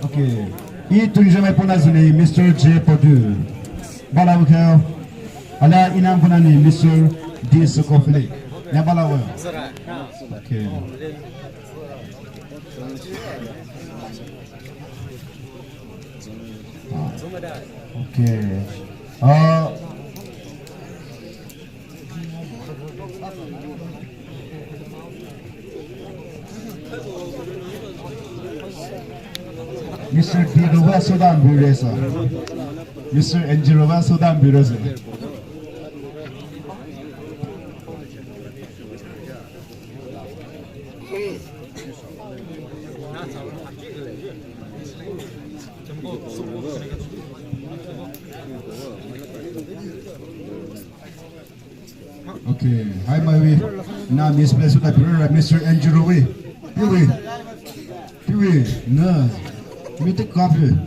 Okay. I Tunjoy mai pona zini Mister J Padu. Bala bukhayo. Alia inang punani Mister D Sokofili. Nyabala wo. Okay. Ah, okay. Uh, Mister T Roba Sudan Biresa. Mister N G Roba Sudan Biresa. Okay, hi, my way. Na Miss Place na pura Mister Andrew way. Piwi. Piwi. Na. Mi te kapi.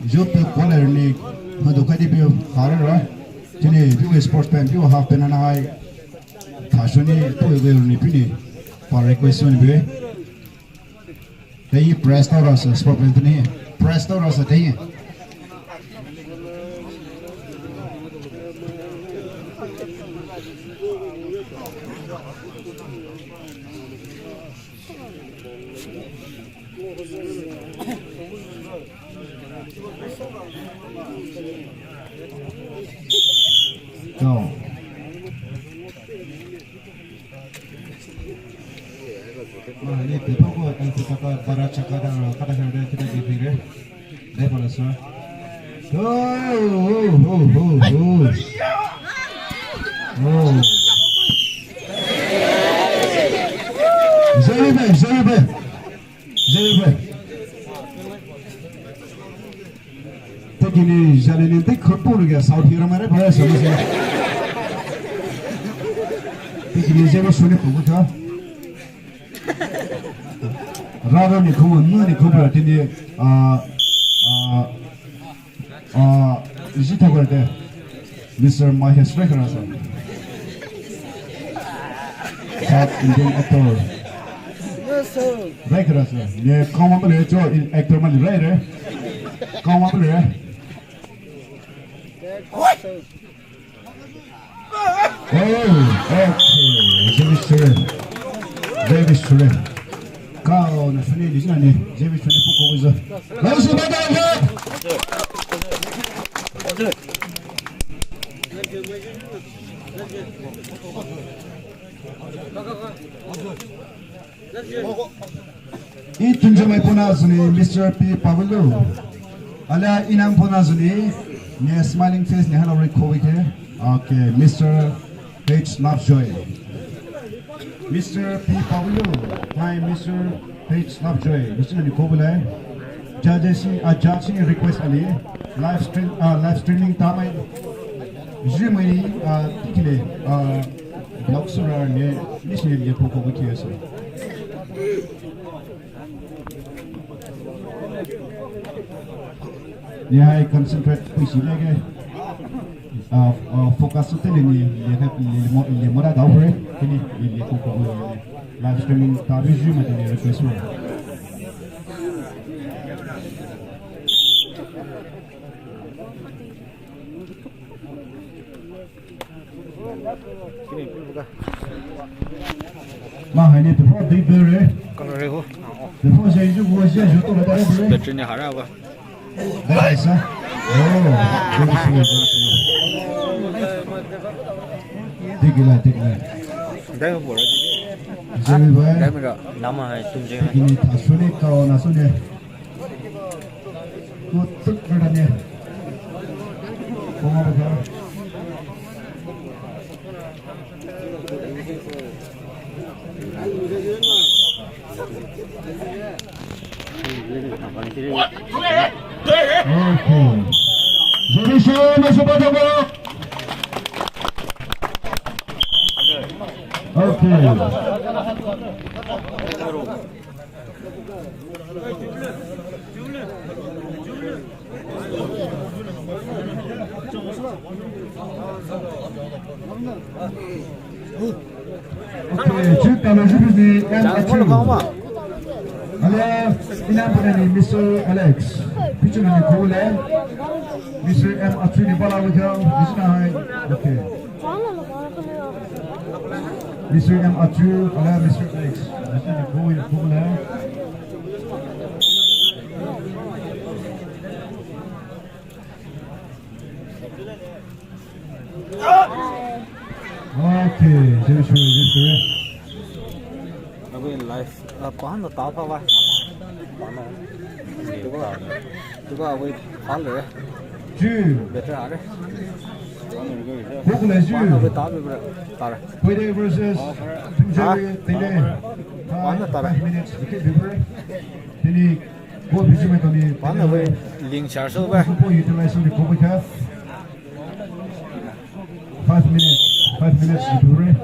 Jo pe kwaler ni. Ma do kadi pe hare ra. Tini piwi sports pen piwi half pen na hai. Thashoni piwi be ni pini. Pa request ni be. Tei press tau rasa, sport pen tuni. Press tau rasa tei. Go. Ah, ni pepako, eh, pepako, bara chaka da, kada herde, kita di pire. Dai pala sa. Oh, oh, oh, oh, oh. Oh. Zeribe, zeribe. Zeribe. Tekini jale ni tek khurpu ni kya South Hero mare bhai sa mase. Tekini jale suni puku tha. Rara ni khumu, nu ni khumu tini, ah, ah, ah, isi thakur te. Mister Mahesh Rai kara sa. South Indian actor. Rai kara sa. Ye kawa bole cho actor mali rai re. Kawa bole. Oh, okay. Very sure. Very sure. Kao na suni di suni. Very sure puko uzo. Langsung pada ya. I tunjamai pona zuni Mister P Pavulu. Alia inang pona zuni, ne smiling face ne hello ri kowi ke. Okay, Mister H Lovejoy. Mister P Pavulu, hi Mister H Lovejoy. Mister ni kobulai. Judge si, ah, judge si request ali. Live stream, ah, live streaming tamai. Jumai, ah, tikile, ah, blog sura ne, ni si ne ko ko ki so. Ni hai concentrate pui si lege. Ah, ah, focus so tele ni, ni hai ni mo, ni mo da dau re. Ni, ni ko ko ni. Live streaming ta bi ju ma ni request ma. Ma hai ni before big bell re. Color re ho. Before jai ju wo jai ju to la re. Battery ni hara ba. That is, uh, oh, very slow, very slow. Tigila, tigila. Dai ho bora. Jai bhai. Dai mera. Nama hai tum jai. Ini thasune kao na sune. Kutuk berani. Koma bhai. Okay. Jadi saya masuk pada bola. Okay. Okay, chut talo jubis ni M Achu. Alia, ina pone ni Mister Alex. Pichu ni kule. Mister M Achu ni bala wikau. Mister Hai. Okay. Mister M Achu, ala Mister Alex. Mister Alex, ball, ball, eh. Okay, Joshua, Joshua. Abang live, ah, pahan na tapa ba. Pahan na. Tuba, tuba, wait, pahan le. Two. Better are. Ball, eh, two. Pahan na wait, tapa ba, tara. Koide versus Tungjari Tene. Pahan na tara. Five minutes, okay, before. Tini, go busy with me. Pahan na wait, link charge so ba. Super utilize the Kobe Cup. Five minutes, five minutes, before.